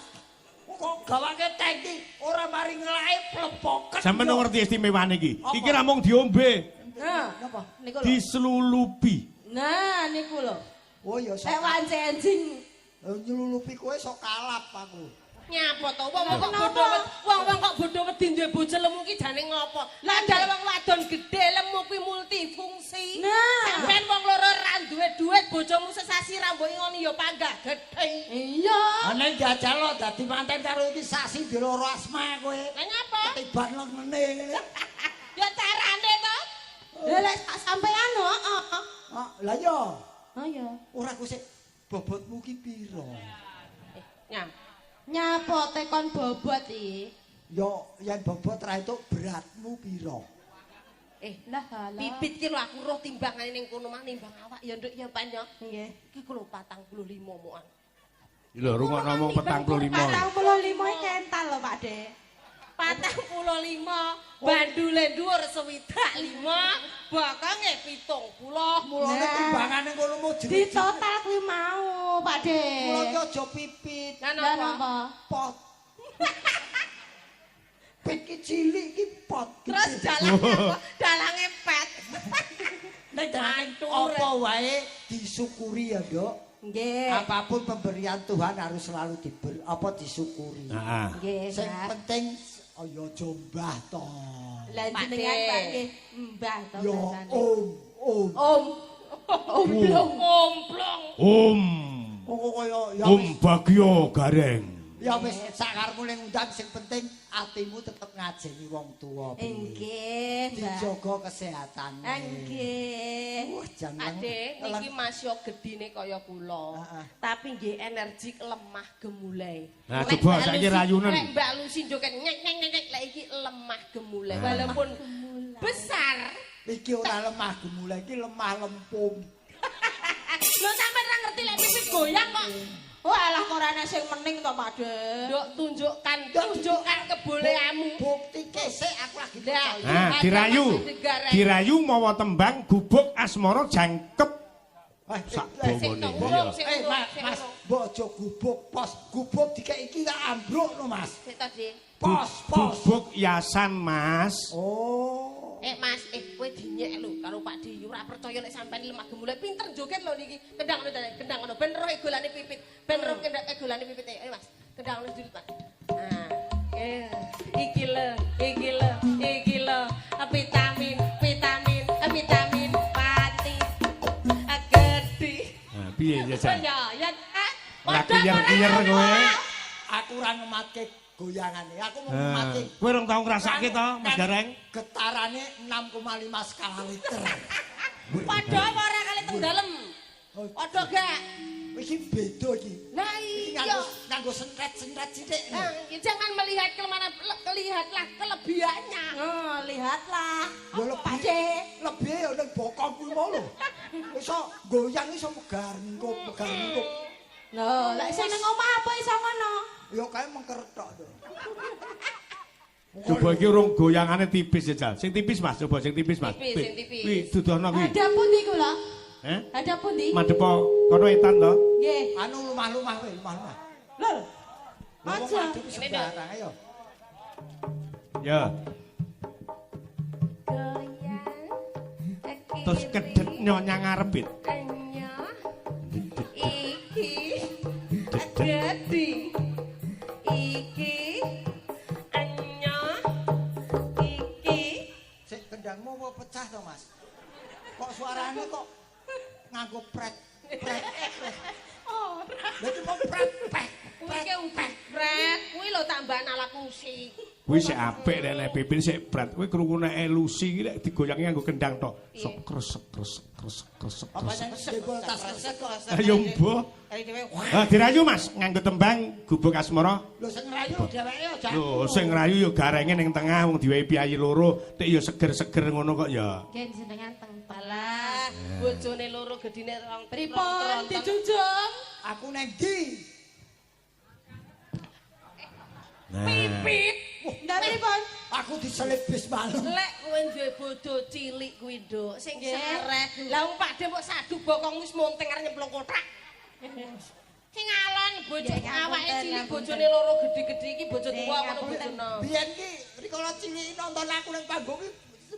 Kok gawake tangki ora mari ngelake plepoken. Sampeyan ngerti istimewane iki. Iki ra mung diombe. Nah, napa? Niku lho. Dislulupi. Nah niku lho. Oh ya sok. Lek enjing. Nyelulupi kowe sok kalap aku. Nyapa to? Wong kok bodho, wong-wong kok bodho wedi duwe bojo lemu ki jane ngopo? Lah jare wong wadon gedhe lemu kuwi multifungsi. Sampeyan wong loro ra duwe duit, bojomu sesasi ra mbok ngoni ya panggah gedhe. Iya. Ana jajal lo dadi manten karo iki sasi diloro asma kowe. Lah nyapa? Ketiban lengene ngene. Ya carane to. Lah lek sampeyan heeh. Lah ya. Ha ya. Ora ku sik bobotmu ki pira? Nyam. Nyapa tekon bobot iki? Yo yen bobot ra entuk beratmu pira? Lah halah. Pipit ki lho aku roh timbangane ning kono mah nimbang awak ya nduk ya Pan ya. Nggih. Iki ku lho 45 mokan. Lho rungokno mung 45. 45 iki kental lho Pak De. 45 bandule dhuwur 65 bokonge 70. Mulane timbangane kono mu jeneng di total kuwi mau Pak De. Mula ki aja pipit. Lah napa? Pot. Pit ki cilik ki pot. Terus dalange apa? Dalange pet. Nek dalange apa wae disyukuri ya, Nduk. Nggih. Apapun pemberian Tuhan harus selalu diberi apa disyukuri. Heeh. Nggih. Sing penting ayo aja mbah to. Lah jenengan Pak nggih mbah to Ya om, om. Om. Omplong, omplong. Om. Kok kaya ya Om Bagyo Gareng. Ya wis sakarepmu ning undang sing penting atimu tetep ngajeni wong tuwa. Nggih, Mbah. Dijaga kesehatane. Nggih. Wah, jangan. Ade, niki Mas yo gedine kaya kula. Tapi nggih energik lemah gemulai. Nah, coba saiki rayunen. Lek Mbak Lucy joget nyek nyek nyek lek iki lemah gemulai. Walaupun besar, iki ora lemah gemulai, iki lemah lempung. Lho sampean ora ngerti lek pipit goyang kok. Walah kok ora ana sing mening to Pak De. Nduk tunjukkan, tunjukkan kebolehanmu. Bukti kesik aku lagi percaya. Nah, dirayu. Dirayu mawa tembang gubuk asmara jangkep. Sak bawane. Mas, mbok aja gubuk pos, gubuk dikek iki tak ambruk no Mas. Sik to, Dik. Pos, pos. Gubuk yasan, Mas. Oh. Mas, kowe dinyek lho karo Pak Di, ora percaya nek sampean lemah gemulai pinter joget lho niki. Kendang ngono kendang ngono ben roh egolane pipit. Ben roh kendang egolane pipit. Ayo Mas, kendang ngono dulu, Pak. Nah, iki lho, iki lho, iki lho, vitamin, vitamin, vitamin pati. Gedhi. Nah, piye jajal? Ya, ya. Ora kiyer-kiyer kowe. Aku ora ngematke goyangane. Aku mau mati. Kowe rong tau ngrasake to, Mas Gareng? Getarane 6,5 skala liter. Padha apa ora kali teng dalem? Padha gak? Iki beda iki. Lah iya. Nganggo sentret-sentret sithik. Nah, jangan melihat kelemahan, lihatlah kelebihannya. Oh, lihatlah. Ya lebih. Pak De. Lebih ya ning bokong kuwi mau lho. Iso goyang iso megar mingkup, megar mingkup. Lho, lek sing nang omah apa iso ngono? Ya kae mengkeret tok to. Coba iki urung goyangane tipis ya, Jal. Sing tipis, Mas. Coba sing tipis, Mas. Tipis, sing tipis. Kuwi dudono kuwi. Ada pundi kula? Heh? Ada pundi? Madhepo kono etan to. Nggih. Anu lumah-lumah kowe, lumah-lumah. Lho. Lha wong Aja. madhep sembarang ayo. Ya. Goyang. Terus kedet nyonya ngarep, Bit. Iki gedhi. Iki anyo iki. Sik kendangmu apa pecah to, Mas? Kok suarane kok nganggo pret pret pret. Ora. Lha iki mau pret pet. Kuwi ke udah pret, kuwi lho tambahan alat musik. Kuwi sik apik nek nek Pipin sik pret. Kuwi krungu nek Lucy iki nek digoyangi nganggo kendang tok. Sok kresek kresek kresek kresek Apa kresek. sing jebol tas kresek kok. Ayo mbuh. Ah dirayu Mas nganggo tembang Gubuk Asmara. Lho sing ngrayu dheweke aja. Lho sing ngrayu ya garenge ning tengah wong diwehi piyayi loro, tik ya seger-seger ngono kok ya. Nggih jenengan teng Alah, bojone loro gedine rong. Pripun dijunjung? Aku neng ndi? Nah. Pipit. Ndak pripun? Aku diselip bis malam. Lek kowe duwe bojo cilik kuwi, Nduk, sing Nggih. sereh. Lah wong Pakde mbok sadu bokong wis monteng arep nyemplung kothak. Sing alon bojo Nggih, ngapunten, awake cilik ngapunten. bojone loro gedhe-gedhe iki bojo Nggih, tuwa ngono ngapunten. bojone. Biyen ki rikala cilik nonton aku nang panggung ki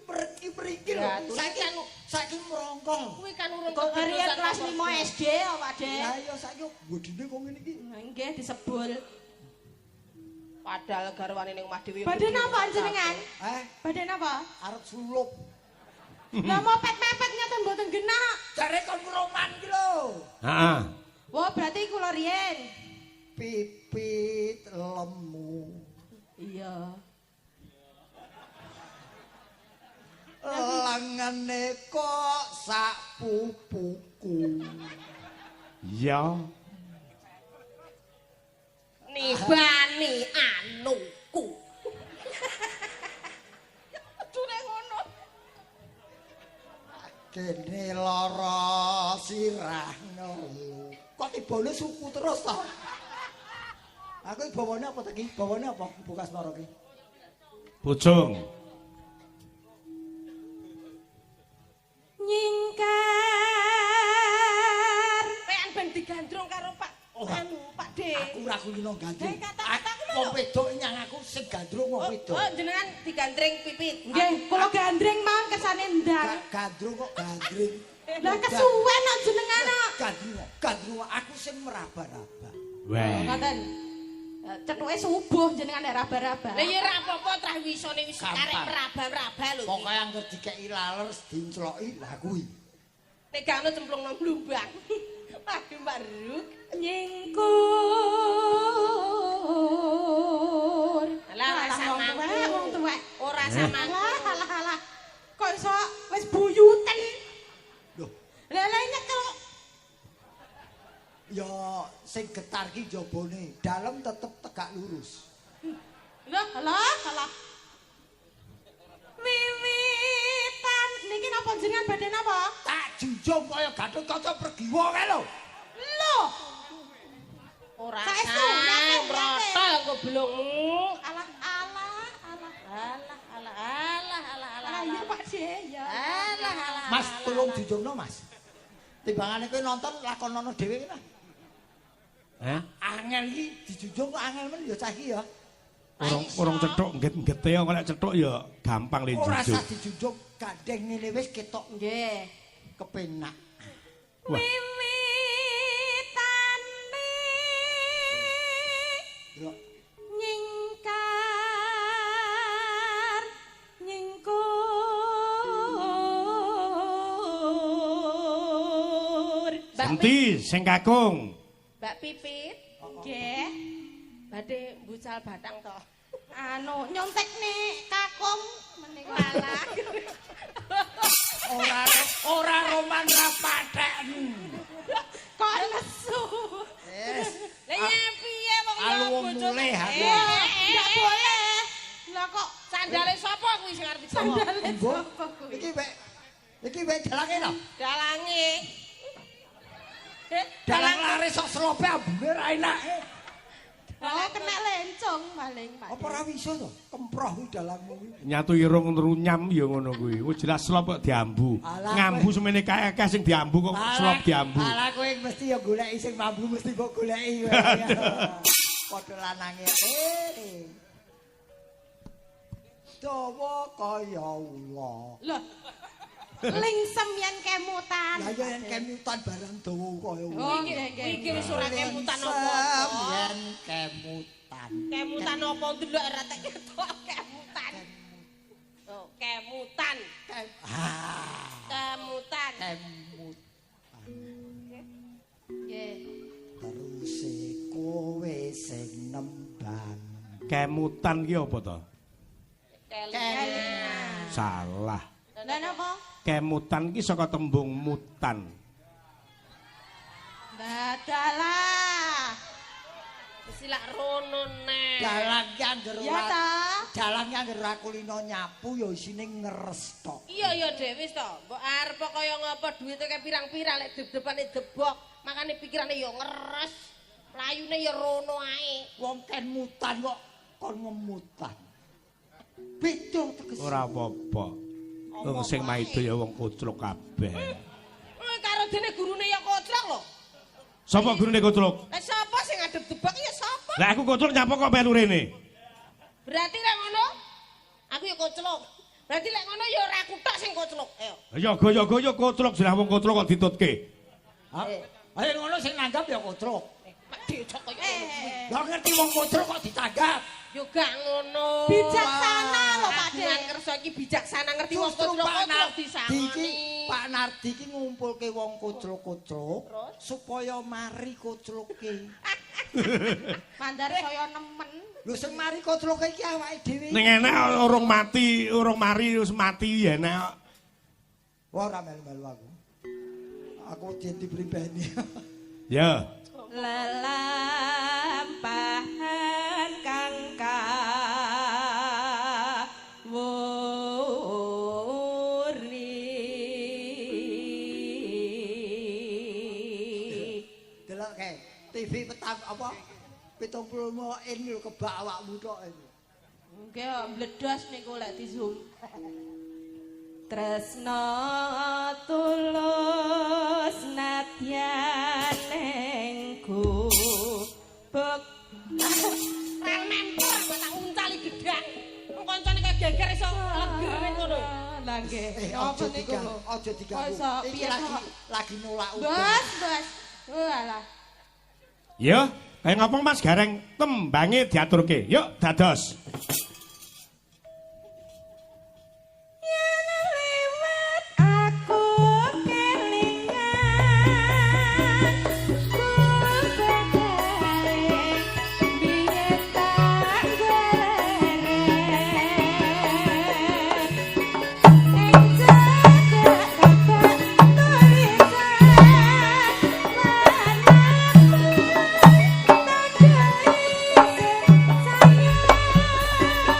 meriki-meriki lho. Ya, tuh, Saiki kan- saiki merongkol. Kuwi kan urung Kok riyen kebebasan kelas apa. 5 SD ya, Pak De. Lah iya saiki bodine kok ngene iki. Nggih disebul. Padahal garwane ning omah dhewe. Badhe napa jenengan? Eh, Badhe napa? arep sulup. Lah mepet-mepet ngoten mboten genah. Jare kon roman ki lho. Heeh. Wah, berarti kula riyen. Pipit lemu. Iya. Langane kok sak pupuku. Ya. Nibani anuku. Jure ngono. Kene lara sirah ngelu. Kok tibane suku terus to? Aku iki bawane apa ta ki? Bawane apa Ibu Kasmara ki? Bojong. Nyingkar. Pean ben digandrung karo Pak Ora. anu Pak De. Aku ora kulino gandrung. Eh, kata-kataku lho. Wong wedok nyang aku sing gandrung wong wedok. Oh, jenengan digandreng pipit. Nggih, kula gandreng mawon kersane ndang. Gandrung kok gandring. Lah kesuwen kok jenengan kok. Gandrung, gandrung aku sing meraba-raba. Weh. Ngoten. Cethuke subuh jenengan nek raba-raba. Lah ya ora apa-apa trah wisone wis Gampang. karek meraba-meraba lho. Pokoke angger dikeki laler dincloki lah kuwi. Nek gak ono cemplung nang blumbang. Waduh Mbak Ruk. Nyingkur. Alah, ora Alah, wong samangku. tuwek, wong tuwek. Ora samangku. Alah, alah, alah. Kok iso wis buyuten. Loh, Lah lah nyekel. ya sing getar ki jabone, dalem tetep tegak lurus. Lah, alah, alah. Wiwitan niki napa jenengan badhe napa? Tak junjung kaya Gatotkaca Pergiwa kae lho. Lho, Ora Saestu, sah, yakin, mrotol engko belungmu. alah, alah, alah. Alah, alah, alah, alah, alah. Alah iya Pak De, ya. Alah, alah. Mas tolong junjungno, Mas. Timbangane kowe nonton lakonono dhewe ki lah. Hah? Angel iki dijunjung kok angel men ya cah iki ya. Urung urung cethuk ngget-nggete kok nek cethuk ya gampang le Ora njunjung. usah dijunjung, gandeng ngene wis ketok Nggih. kepenak. Wah. Wiwitane Delok. nyingkar nyingkur. Mbak Senti sing kakung. Mbak Pipit, Nggih. badhe mbucal batang to. Anu nyontekne kakung menika. Alah. Ora ora roman ra patheken. Kok nesu. Yes. Lah ya Sandale sapa kuwi? Iki wek iki wek dalange lho. Dalange. Dalang laris sok slope ambune ra enak. Oh, kena lencong paling, Pak. Apa ora iso to? Kemproh kuwi dalangmu kuwi. Nyatu irung runyam ya ngono kuwi. Wis jelas slop kok diambu. Alah, Ngambu semene kae akeh sing diambu kok slop diambu. Alah kowe mesti ya goleki sing mambu mesti mbok goleki. Padha lanange. Dawa kaya ula. Loh. Lingsem yen kemutan. Lah ya yen kemutan barang dawa kaya ula. Oh, nggih, nggih. Iki wis ora kemutan apa-apa. Yen kemutan. Kemutan apa ndelok ora tak ketok kemutan. Oh, kemutan. Kemutan. Kemutan. Nggih. Terus kowe sing nembang. Kemutan ki apa to? Kelingan. Salah. Lah napa? Kemutan ki saka tembung mutan. Dadalah. Wis lak rono neh. Dalang ki angger Ya ta. Dalang ki angger ora kulino nyapu ya isine ngeres tok. Iya ya Dek wis to. Mbok arep kaya ngapa duwite kaya pirang-pirang lek dep-depane debok, makane pikirane ya ngeres. Mlayune ya rono ae. Wong ken mutan kok kon ngemutan. Beda tegese. Ora apa-apa. Wong sing maido ya wong koclok kabeh. Karo dene gurune ya koclok lho. Sapa gurune koclok? Lah sapa sing ngadep debak ya sapa? Lah aku koclok nyapa kok melu rene? Berarti lek ngono aku ya koclok. Berarti lek ngono ya ora aku tok sing koclok. Ayo. Ya goyo-goyo koclok jenah wong koclok kok ditutke. Ha? Ayo ngono sing nanggap ya koclok. Pak Decok kaya ngono kuwi. Lah ngerti wong koclok kok ditanggap. Yo gak ngono. Bijaksana lho Pak De. Kagungan kersa iki bijaksana ngerti wong Justru koclok Pak koclok Nardi iki, disangoni. Pak Nardi iki ngumpulke wong koclok-koclok supaya mari kocloke. Mandar saya nemen. Lho sing mari kocloke iki awake dhewe. Ning enek urung mati, urung mari wis mati ya enek. Wah ora melu-melu aku. Aku wedi dipribeni. Ya. Lelampahan kang kawurni. Delok kae, TV petang apa 75 in lho kebak awakmu tok iki. Nggih, mbledos niku lek di zoom. Tresno tulus nadyan ing gubuk. Rel mempor kok tak uncali gedang. Wong kancane kaya geger iso leger ning ngono. Lah nggih. Aja Apa niku? diganggu, aja diganggu. Kok iso Iki piye lagi nolak udan. Bos, bos. Walah. Ya, kaya ngapa Mas Gareng tembange diaturke. Yuk dados. Yen lewat aku kelingan kubedare biyen tak golek ing cedhak kabeh tulisan lan aku tandai sing sayang.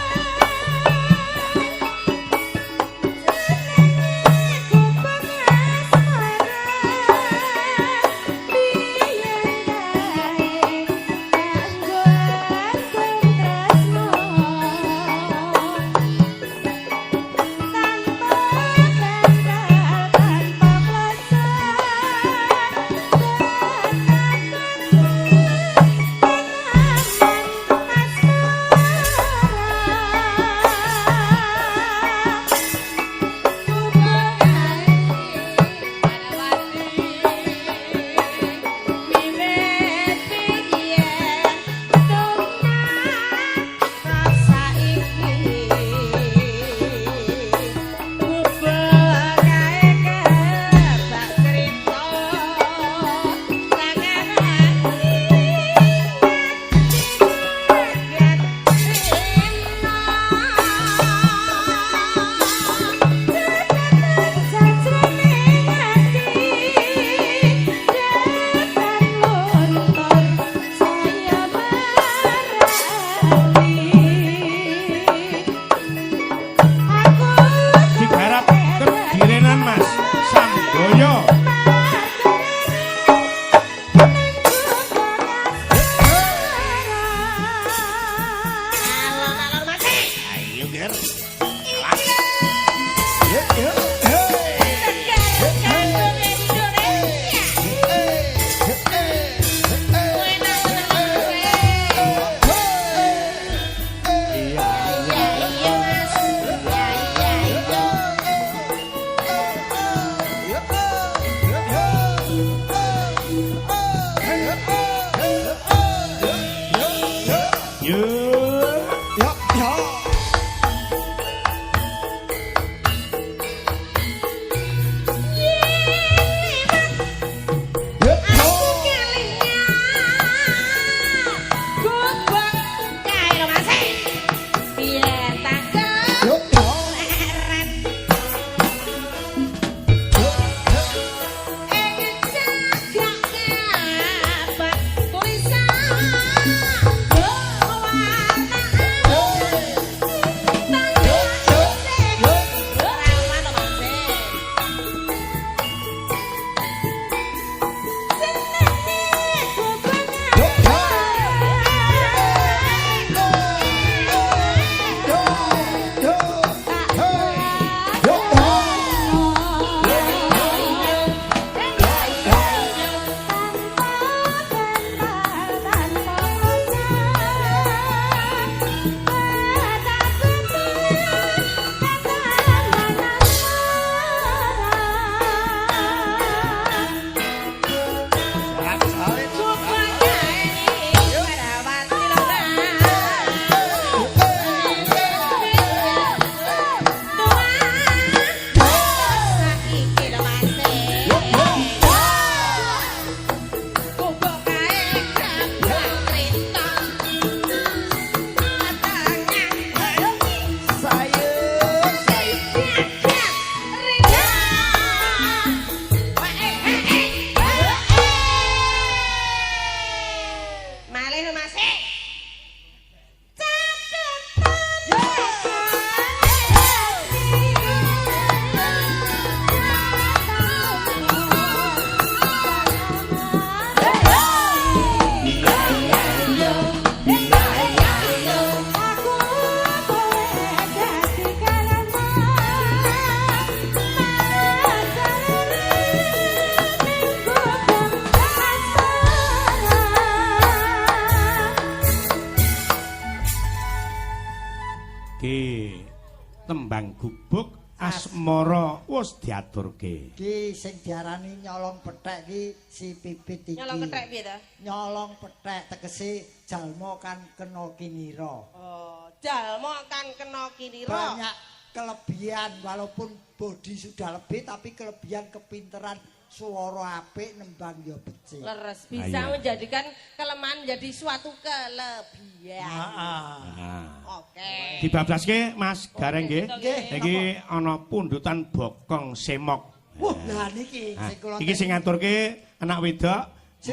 Kondang gubuk asmara wis diaturke. Iki sing diarani nyolong pethek iki si Pipit iki. Nyolong kethek piye ta? Nyolong pethek tegese jalma kan kena kinira. Oh, jalma kan kena kinira. Banyak kelebihan walaupun bodi sudah lebih tapi kelebihan kepinteran suara apik nembang ya becik. Leres bisa menjadikan kelemahan menjadi suatu kelebihan. Heeh. Oke. Dibablaske Mas Gareng nggih. Nggih. Iki ana pundutan bokong semok. Wah, lah niki sing kula iki sing ngaturke anak wedok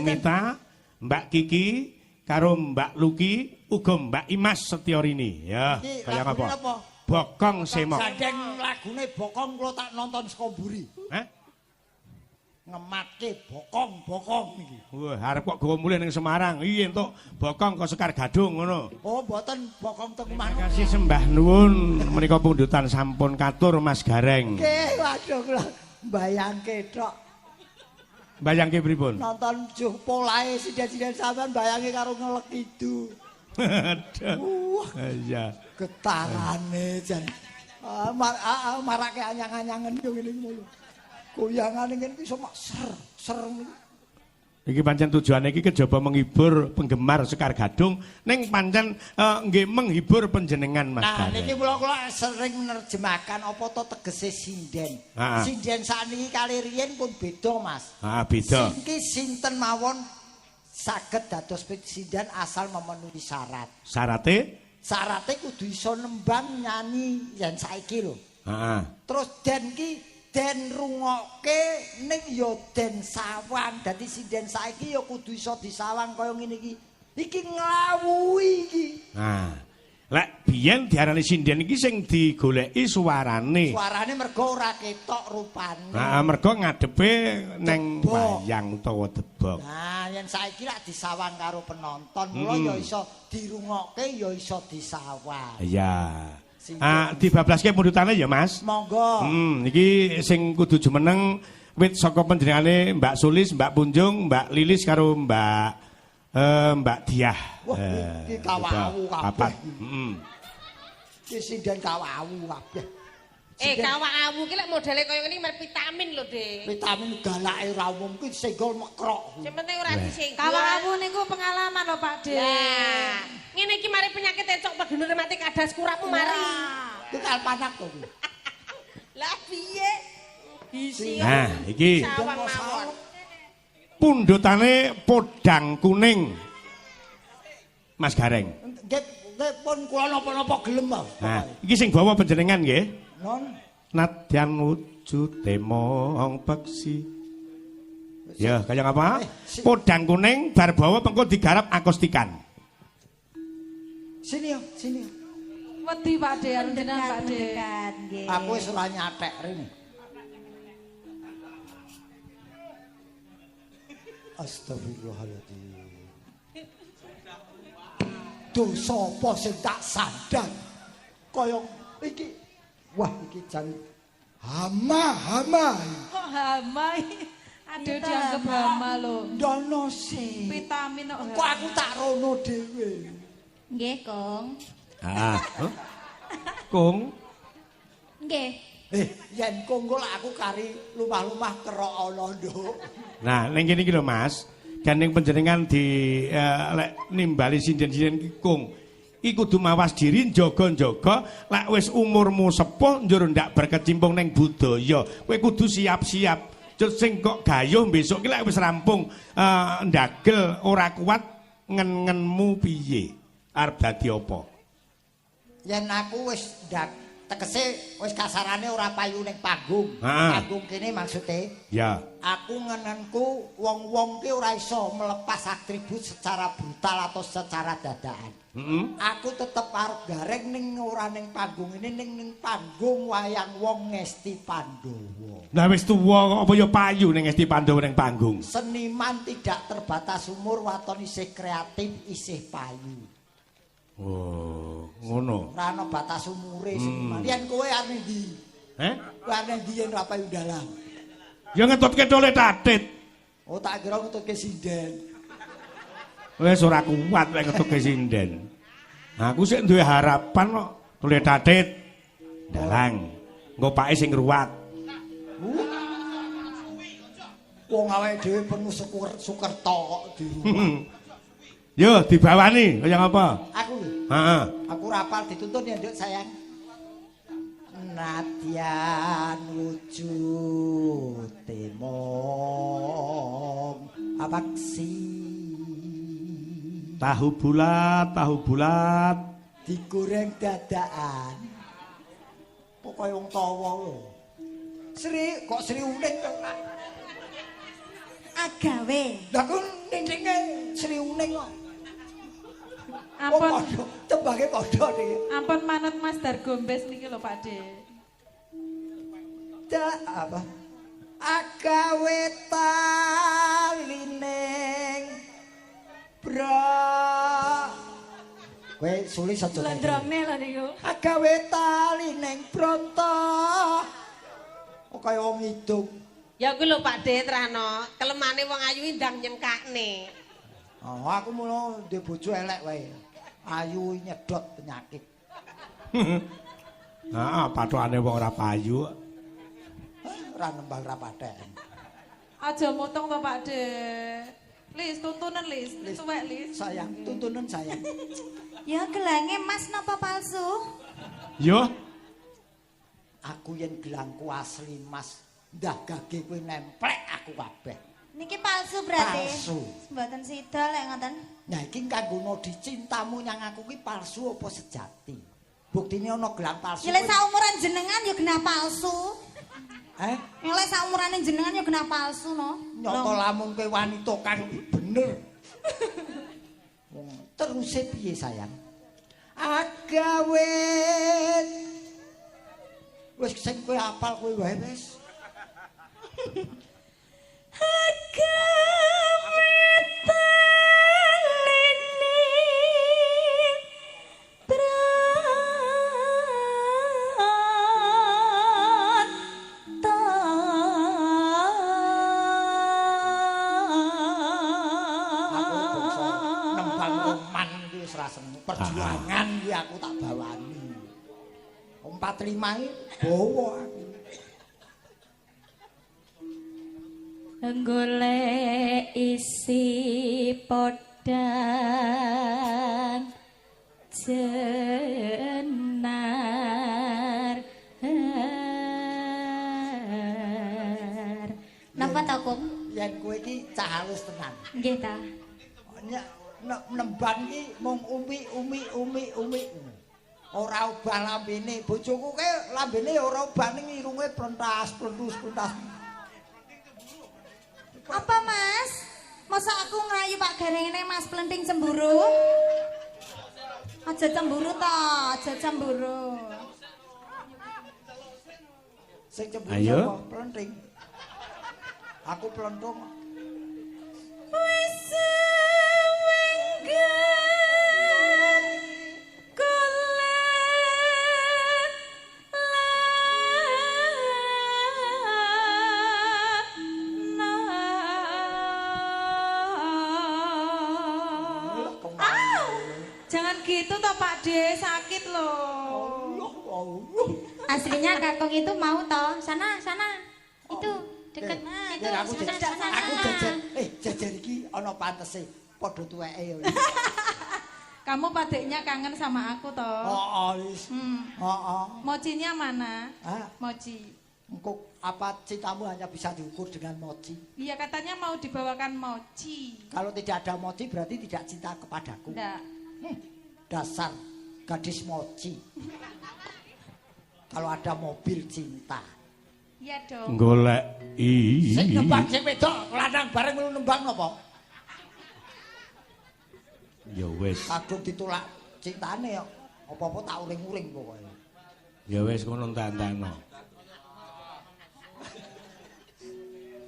Mita, Mbak Kiki karo Mbak Luki uga Mbak Imas Setyorini. Ya, kaya apa? Bokong semok. Gandeng lagune bokong kula tak nonton saka mburi. Hah? Ngematke bokong-bokong iki. Wah, arep kok gawa mulih ning Semarang. Iya entuk bokong kok Sekar Gadung ngono. Oh, mboten bokong teng omah. Terima kasih sembah nuwun menika pundutan sampun katur Mas Gareng. Nggih, waduh kula mbayangke tok. Mbayangke pripun? Nonton juh polahe sinden-sinden sampean mbayangke karo ngelek idu. Aduh. Iya. Getarane jan. Marake anyang-anyangen yo ngene iki lho. Goyangane ngene iki iso mak ser ser. Iki pancen tujuane iki kejaba menghibur penggemar Sekar Gadung ning pancen nggih menghibur panjenengan Mas. Nah niki kula sering menerjemahkan apa to tegese sinden. Sinden sakniki kali riyen pun beda Mas. Heeh, beda. Sing sinten mawon saged dados sinden asal memenuhi syarat. Syarate? Syarate kudu iso nembang nyanyi yen saiki lho. Heeh. Terus den ki den rungokke ning ya den sawang. Dadi sinden saiki ya kudu iso disawang kaya ngene iki. Iki nglawuhi iki. Nah, lek biyen diarani sinden iki sing digoleki suarane. Suarane mergo ora ketok rupane. Heeh, mergo ngadepe neng wayang utawa debok. Nah, yen saiki lak disawang karo penonton, mula ya iso dirungokke ya iso disawang. Iya. Ah, dibablaske pundutane ya, Mas. Monggo. Iki sing kudu jumeneng wit saka panjenengane Mbak Sulis, Mbak Punjung, Mbak Lilis karo Mbak Mbak Diah. Wah, iki kawawu kabeh. Heeh. Iki sinden kawawu kabeh. Kawawu ki lek modele kaya ngene mer vitamin lho, Dik. Vitamin galake ra umum ki senggol mekrok. Sing penting ora disenggol. Kawawu niku pengalaman lho, Pak Dik. Lah, ngene iki mari penyakit encok pegene rematik kadas kurapmu mari. Iki kalpanak to kuwi. Lah piye? Isi. Nah, iki pundutane podang kuning. Mas Gareng. Nggih, pun kula napa-napa gelem. Nah, iki sing bawa panjenengan nggih. Non nadyan wujude mong peksi. Ya, kaya apa? Podang kuning bar bawa pengko digarap akustikan. Sini yo, sini yo. Wedi Pak De, jenengan Pak De. Aku wis ora nyatek rene. Astagfirullahaladzim. Dosa apa sing tak sandang? Kaya iki. Wah, iki jan hama-hama. Kok hama? Aduh, dianggap hama lho. Ndono sih. Vitamin kok. Kok aku tak rono dhewe. Nggih, Kong. Ah. Kong. Nggih. Yen Kong kok aku kari lumah-lumah kerok ana, Nduk. Nah, ning kene iki lho, Mas. Gandeng panjenengan di lek nimbali sinden-sinden iki Kong. Iki kudu mawas diri njaga-njaga lek wis umurmu sepuh njur ndak berkecimpung ning budaya. Kowe kudu siap-siap. Njur sing kok gayuh besok ki lek wis rampung ndagel ora kuat ngen-ngenmu piye? Arep dadi apa? Yen aku wis ndak tegese wis kasarane ora payu ning panggung. Panggung kene maksude. Ya. Aku ngenenku wong-wong ki ora iso melepas atribut secara brutal atau secara dadakan. Aku tetep arep gareng ning ora ning panggung ini ning panggung wayang wong Ngesti Pandowo. Lah wis tuwa kok apa ya payu ning Ngesti Pandowo ning panggung. Seniman tidak terbatas umur, waton isih kreatif, isih payu. Oh, ngono. Ora ana batas umure seniman. Yen kowe arep ndi? Heh? Kowe arep ndi yen ora payu dalang? Ya ngetutke tole tatit. Oh, tak kira ngetutke sinden. Wis ora kuat lek ngetutke sinden. Aku sik duwe harapan kok tole tatit. Dalang. Engko pake sing ngruwat. Wong awake dhewe penuh sukerta kok diruwat. Yo dibawani kaya ngapa? Aku lho. Heeh. Aku rapal dituntun ya, Nduk sayang. Nadyan wujud mung apaksi. Tahu bulat digoreng dadakan. Pokoke wong tawa lho. Sri kok Sri Uning to? Agawe. Lah ku ning-ninge Sri Uning kok. Ampun padha, tembange padha niki. Ampun manut Mas Dargombes niki lho Pak De. Da apa? Agawe talining bro. Kowe sulis aja. Lendrongne lho niku. Agawe talining bronto. Kok kaya wong ngidung. Ya kuwi lho Pak De Trahno, kelemane wong ayu ndang nyengkakne. Oh, aku mula ndek bojo elek wae. Ayu nyedot penyakit. Heeh, pathokane wong ora payu. Ora nembang ra pathek. Aja motong to Pak De. Lis tuntunan Lis, tuwek Lis. Sayang, tuntunan sayang. Ya gelange Mas napa palsu? Yo. Aku yen gelangku asli Mas, ndah gage kowe nemplek aku kabeh. Niki palsu berarti. Palsu. Mboten sida lek ngoten. Nah iki kanggo nodi cintamu nyang aku ki palsu apa sejati? Buktine ana gelang palsu. Ya lek saumuran jenengan ya genah palsu. Eh? Ya lek saumurane jenengan ya genah palsu no. Nyata lamun kowe wanita kang bener. Wong teruse piye sayang? Agawe wis sing kowe apal kowe wae wis. Agawe talining bronto. Aku bangsa nembang roman iki wis ra seneng. Perjuangan iki aku tak bawani. 45 iki bawa aku. Golek isi podang jenar. Napa ta, Kung? Yen kowe iki cah halus tenan. Nggih ta. Nembang iki mung umi umi umi umi. Ora obah lambene. Bojoku kae lambene ora obah ning irunge plentas plentus plentas. Apa Mas? Masa aku ngerayu Pak Gareng ini Mas Plenting cemburu? Aja cemburu to, aja cemburu. Sing cemburu sapa? Plenting. Aku plentung. Wis sewenggan Jangan gitu toh Pak De, sakit loh. Allah, Allah. Aslinya Kakung itu mau toh, sana sana. Itu deket. Itu aku sana, sana, aku jajar. Jajar iki ana pantese, padha tuweke ya. Kamu padeknya kangen sama aku toh. Heeh, wis. Heeh. Mochinya mana? Hah? Mochi. Engko apa cintamu hanya bisa diukur dengan mochi? Iya, katanya mau dibawakan mochi. Kalau tidak ada mochi berarti tidak cinta kepadaku. Enggak. Dasar gadis mochi. Kalau ada mobil cinta. Iya dong. Golek i. Sing nembang sing wedok lanang bareng melu nembang napa? Ya wis. Kadung ditolak cintane kok. Apa-apa tak uring-uring pokoke. Ya wis ngono entek-entekno.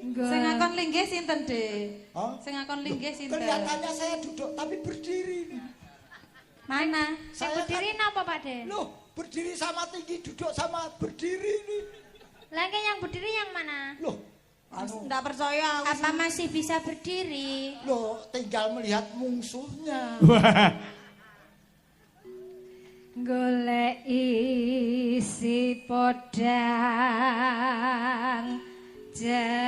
Sing ngakon linggih sinten, De? Hah? Sing ngakon linggih sinten? Kelihatannya saya duduk tapi berdiri. Mana? Sing berdiri kan, napa, Pak De? Loh, berdiri sama tinggi, duduk sama berdiri ini. Lagi yang berdiri yang mana? Loh, anu. Enggak percaya aku. Apa masih bisa berdiri? Loh, tinggal melihat mungsuhnya. Golek isi podang jenar.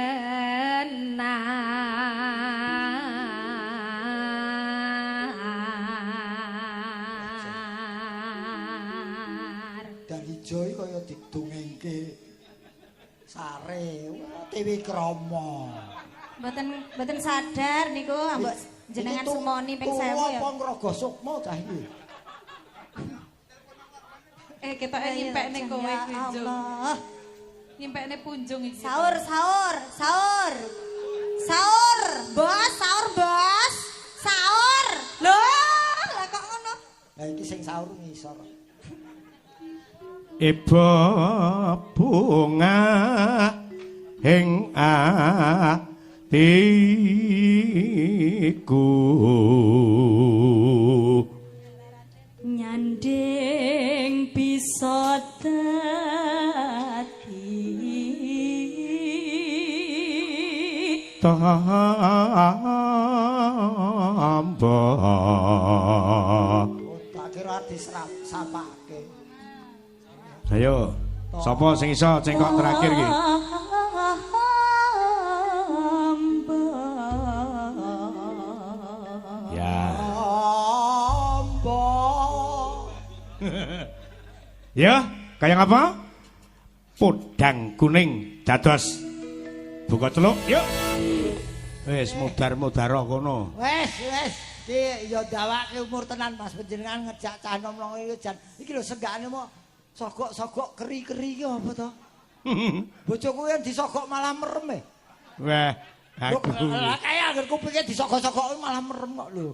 Dari Joy kaya didongengke sare, Tiwikrama. Mboten sadar niku ambok jenengan sumoni ping 1000 ya. Apa ngrogo sukma cah iki? Ketoke nyimpekne kowe Punjung. Nyimpekne Punjung iki. Sahur, sahur, sahur. Sahur, Bos, sahur, Bos. Sahur. Lho, lah kok ngono? Lah iki sing sahur ngisor. Eba bunga ing atiku. Nyanding bisa dadi tamba. Tak kira disapake. Ayo, sapa sing iso cengkok terakhir iki? Ya. Ya, kaya ngapa? Podang kuning dados buka celuk, yuk. Wis mudar-mudar kono. Wis, wis. Iki ya dawake umur tenan Mas, panjenengan ngejak cah nom-nom iki jan. Iki lho senggakane mok sogok-sogok keri-keri iki apa to? Bojoku yen disogok malah merem e. Wah, aku. Lah kaya angger kupinge disogok-sogok malah merem kok lho.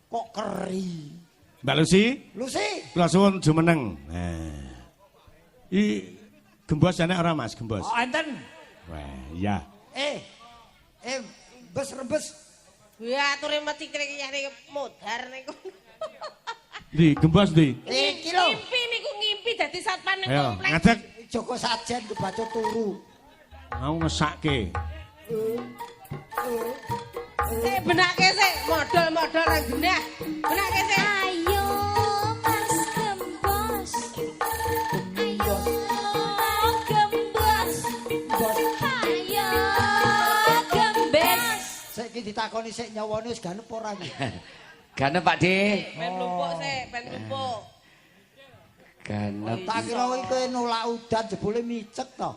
Kok keri. Mbak Lucy? Lucy. Kula suwun jumeneng. Nah. I gembos enek ora Mas, gembos? Oh, enten. Wah, iya. Bes rembes. Ya ature mecikre iki modar niku. Ndi gembos ndi? Iki lho. Ngimpi niku ngimpi dadi satpam ning komplek. Ngadeg. Joko sajen kebacut turu. Mau ngesake. Sik benake sik modal-modal ra genah. Benake sik. Ayo Mas Gembos. Ayo Gembos. Ayo Gembes. Sik iki ditakoni sik nyawane wis ganep ora iki? Ganep Pak De. Ben lumpuk sik, ben lumpuk. Ganep. Tak kira kowe nolak udan jebule micek to.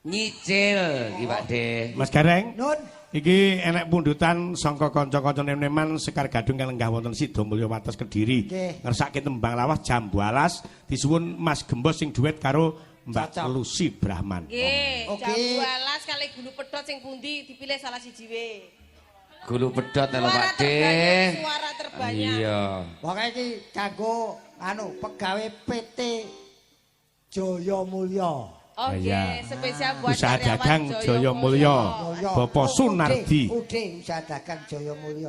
Nyicil iki Pak De. Mas Gareng. Nun. Iki enek pundutan sangka kanca-kanca nem-neman Sekar Gadung kang lenggah wonten Sidomulyo Wates Kediri. Ngersake tembang lawas Jambu Alas disuwun Mas Gembos sing duet karo Mbak Lucy Brahman. Nggih, Jambu Alas kali Gulu Pedhot sing pundi dipilih salah siji we. Gulu Pedhot lho Pak De. Suara terbanyak. Iya. Pokoke iki kanggo anu pegawe PT Jaya Mulya. Oke, spesial buat usaha dagang Jaya Mulya. Bapak Sunardi. UD usaha dagang Jaya Mulya.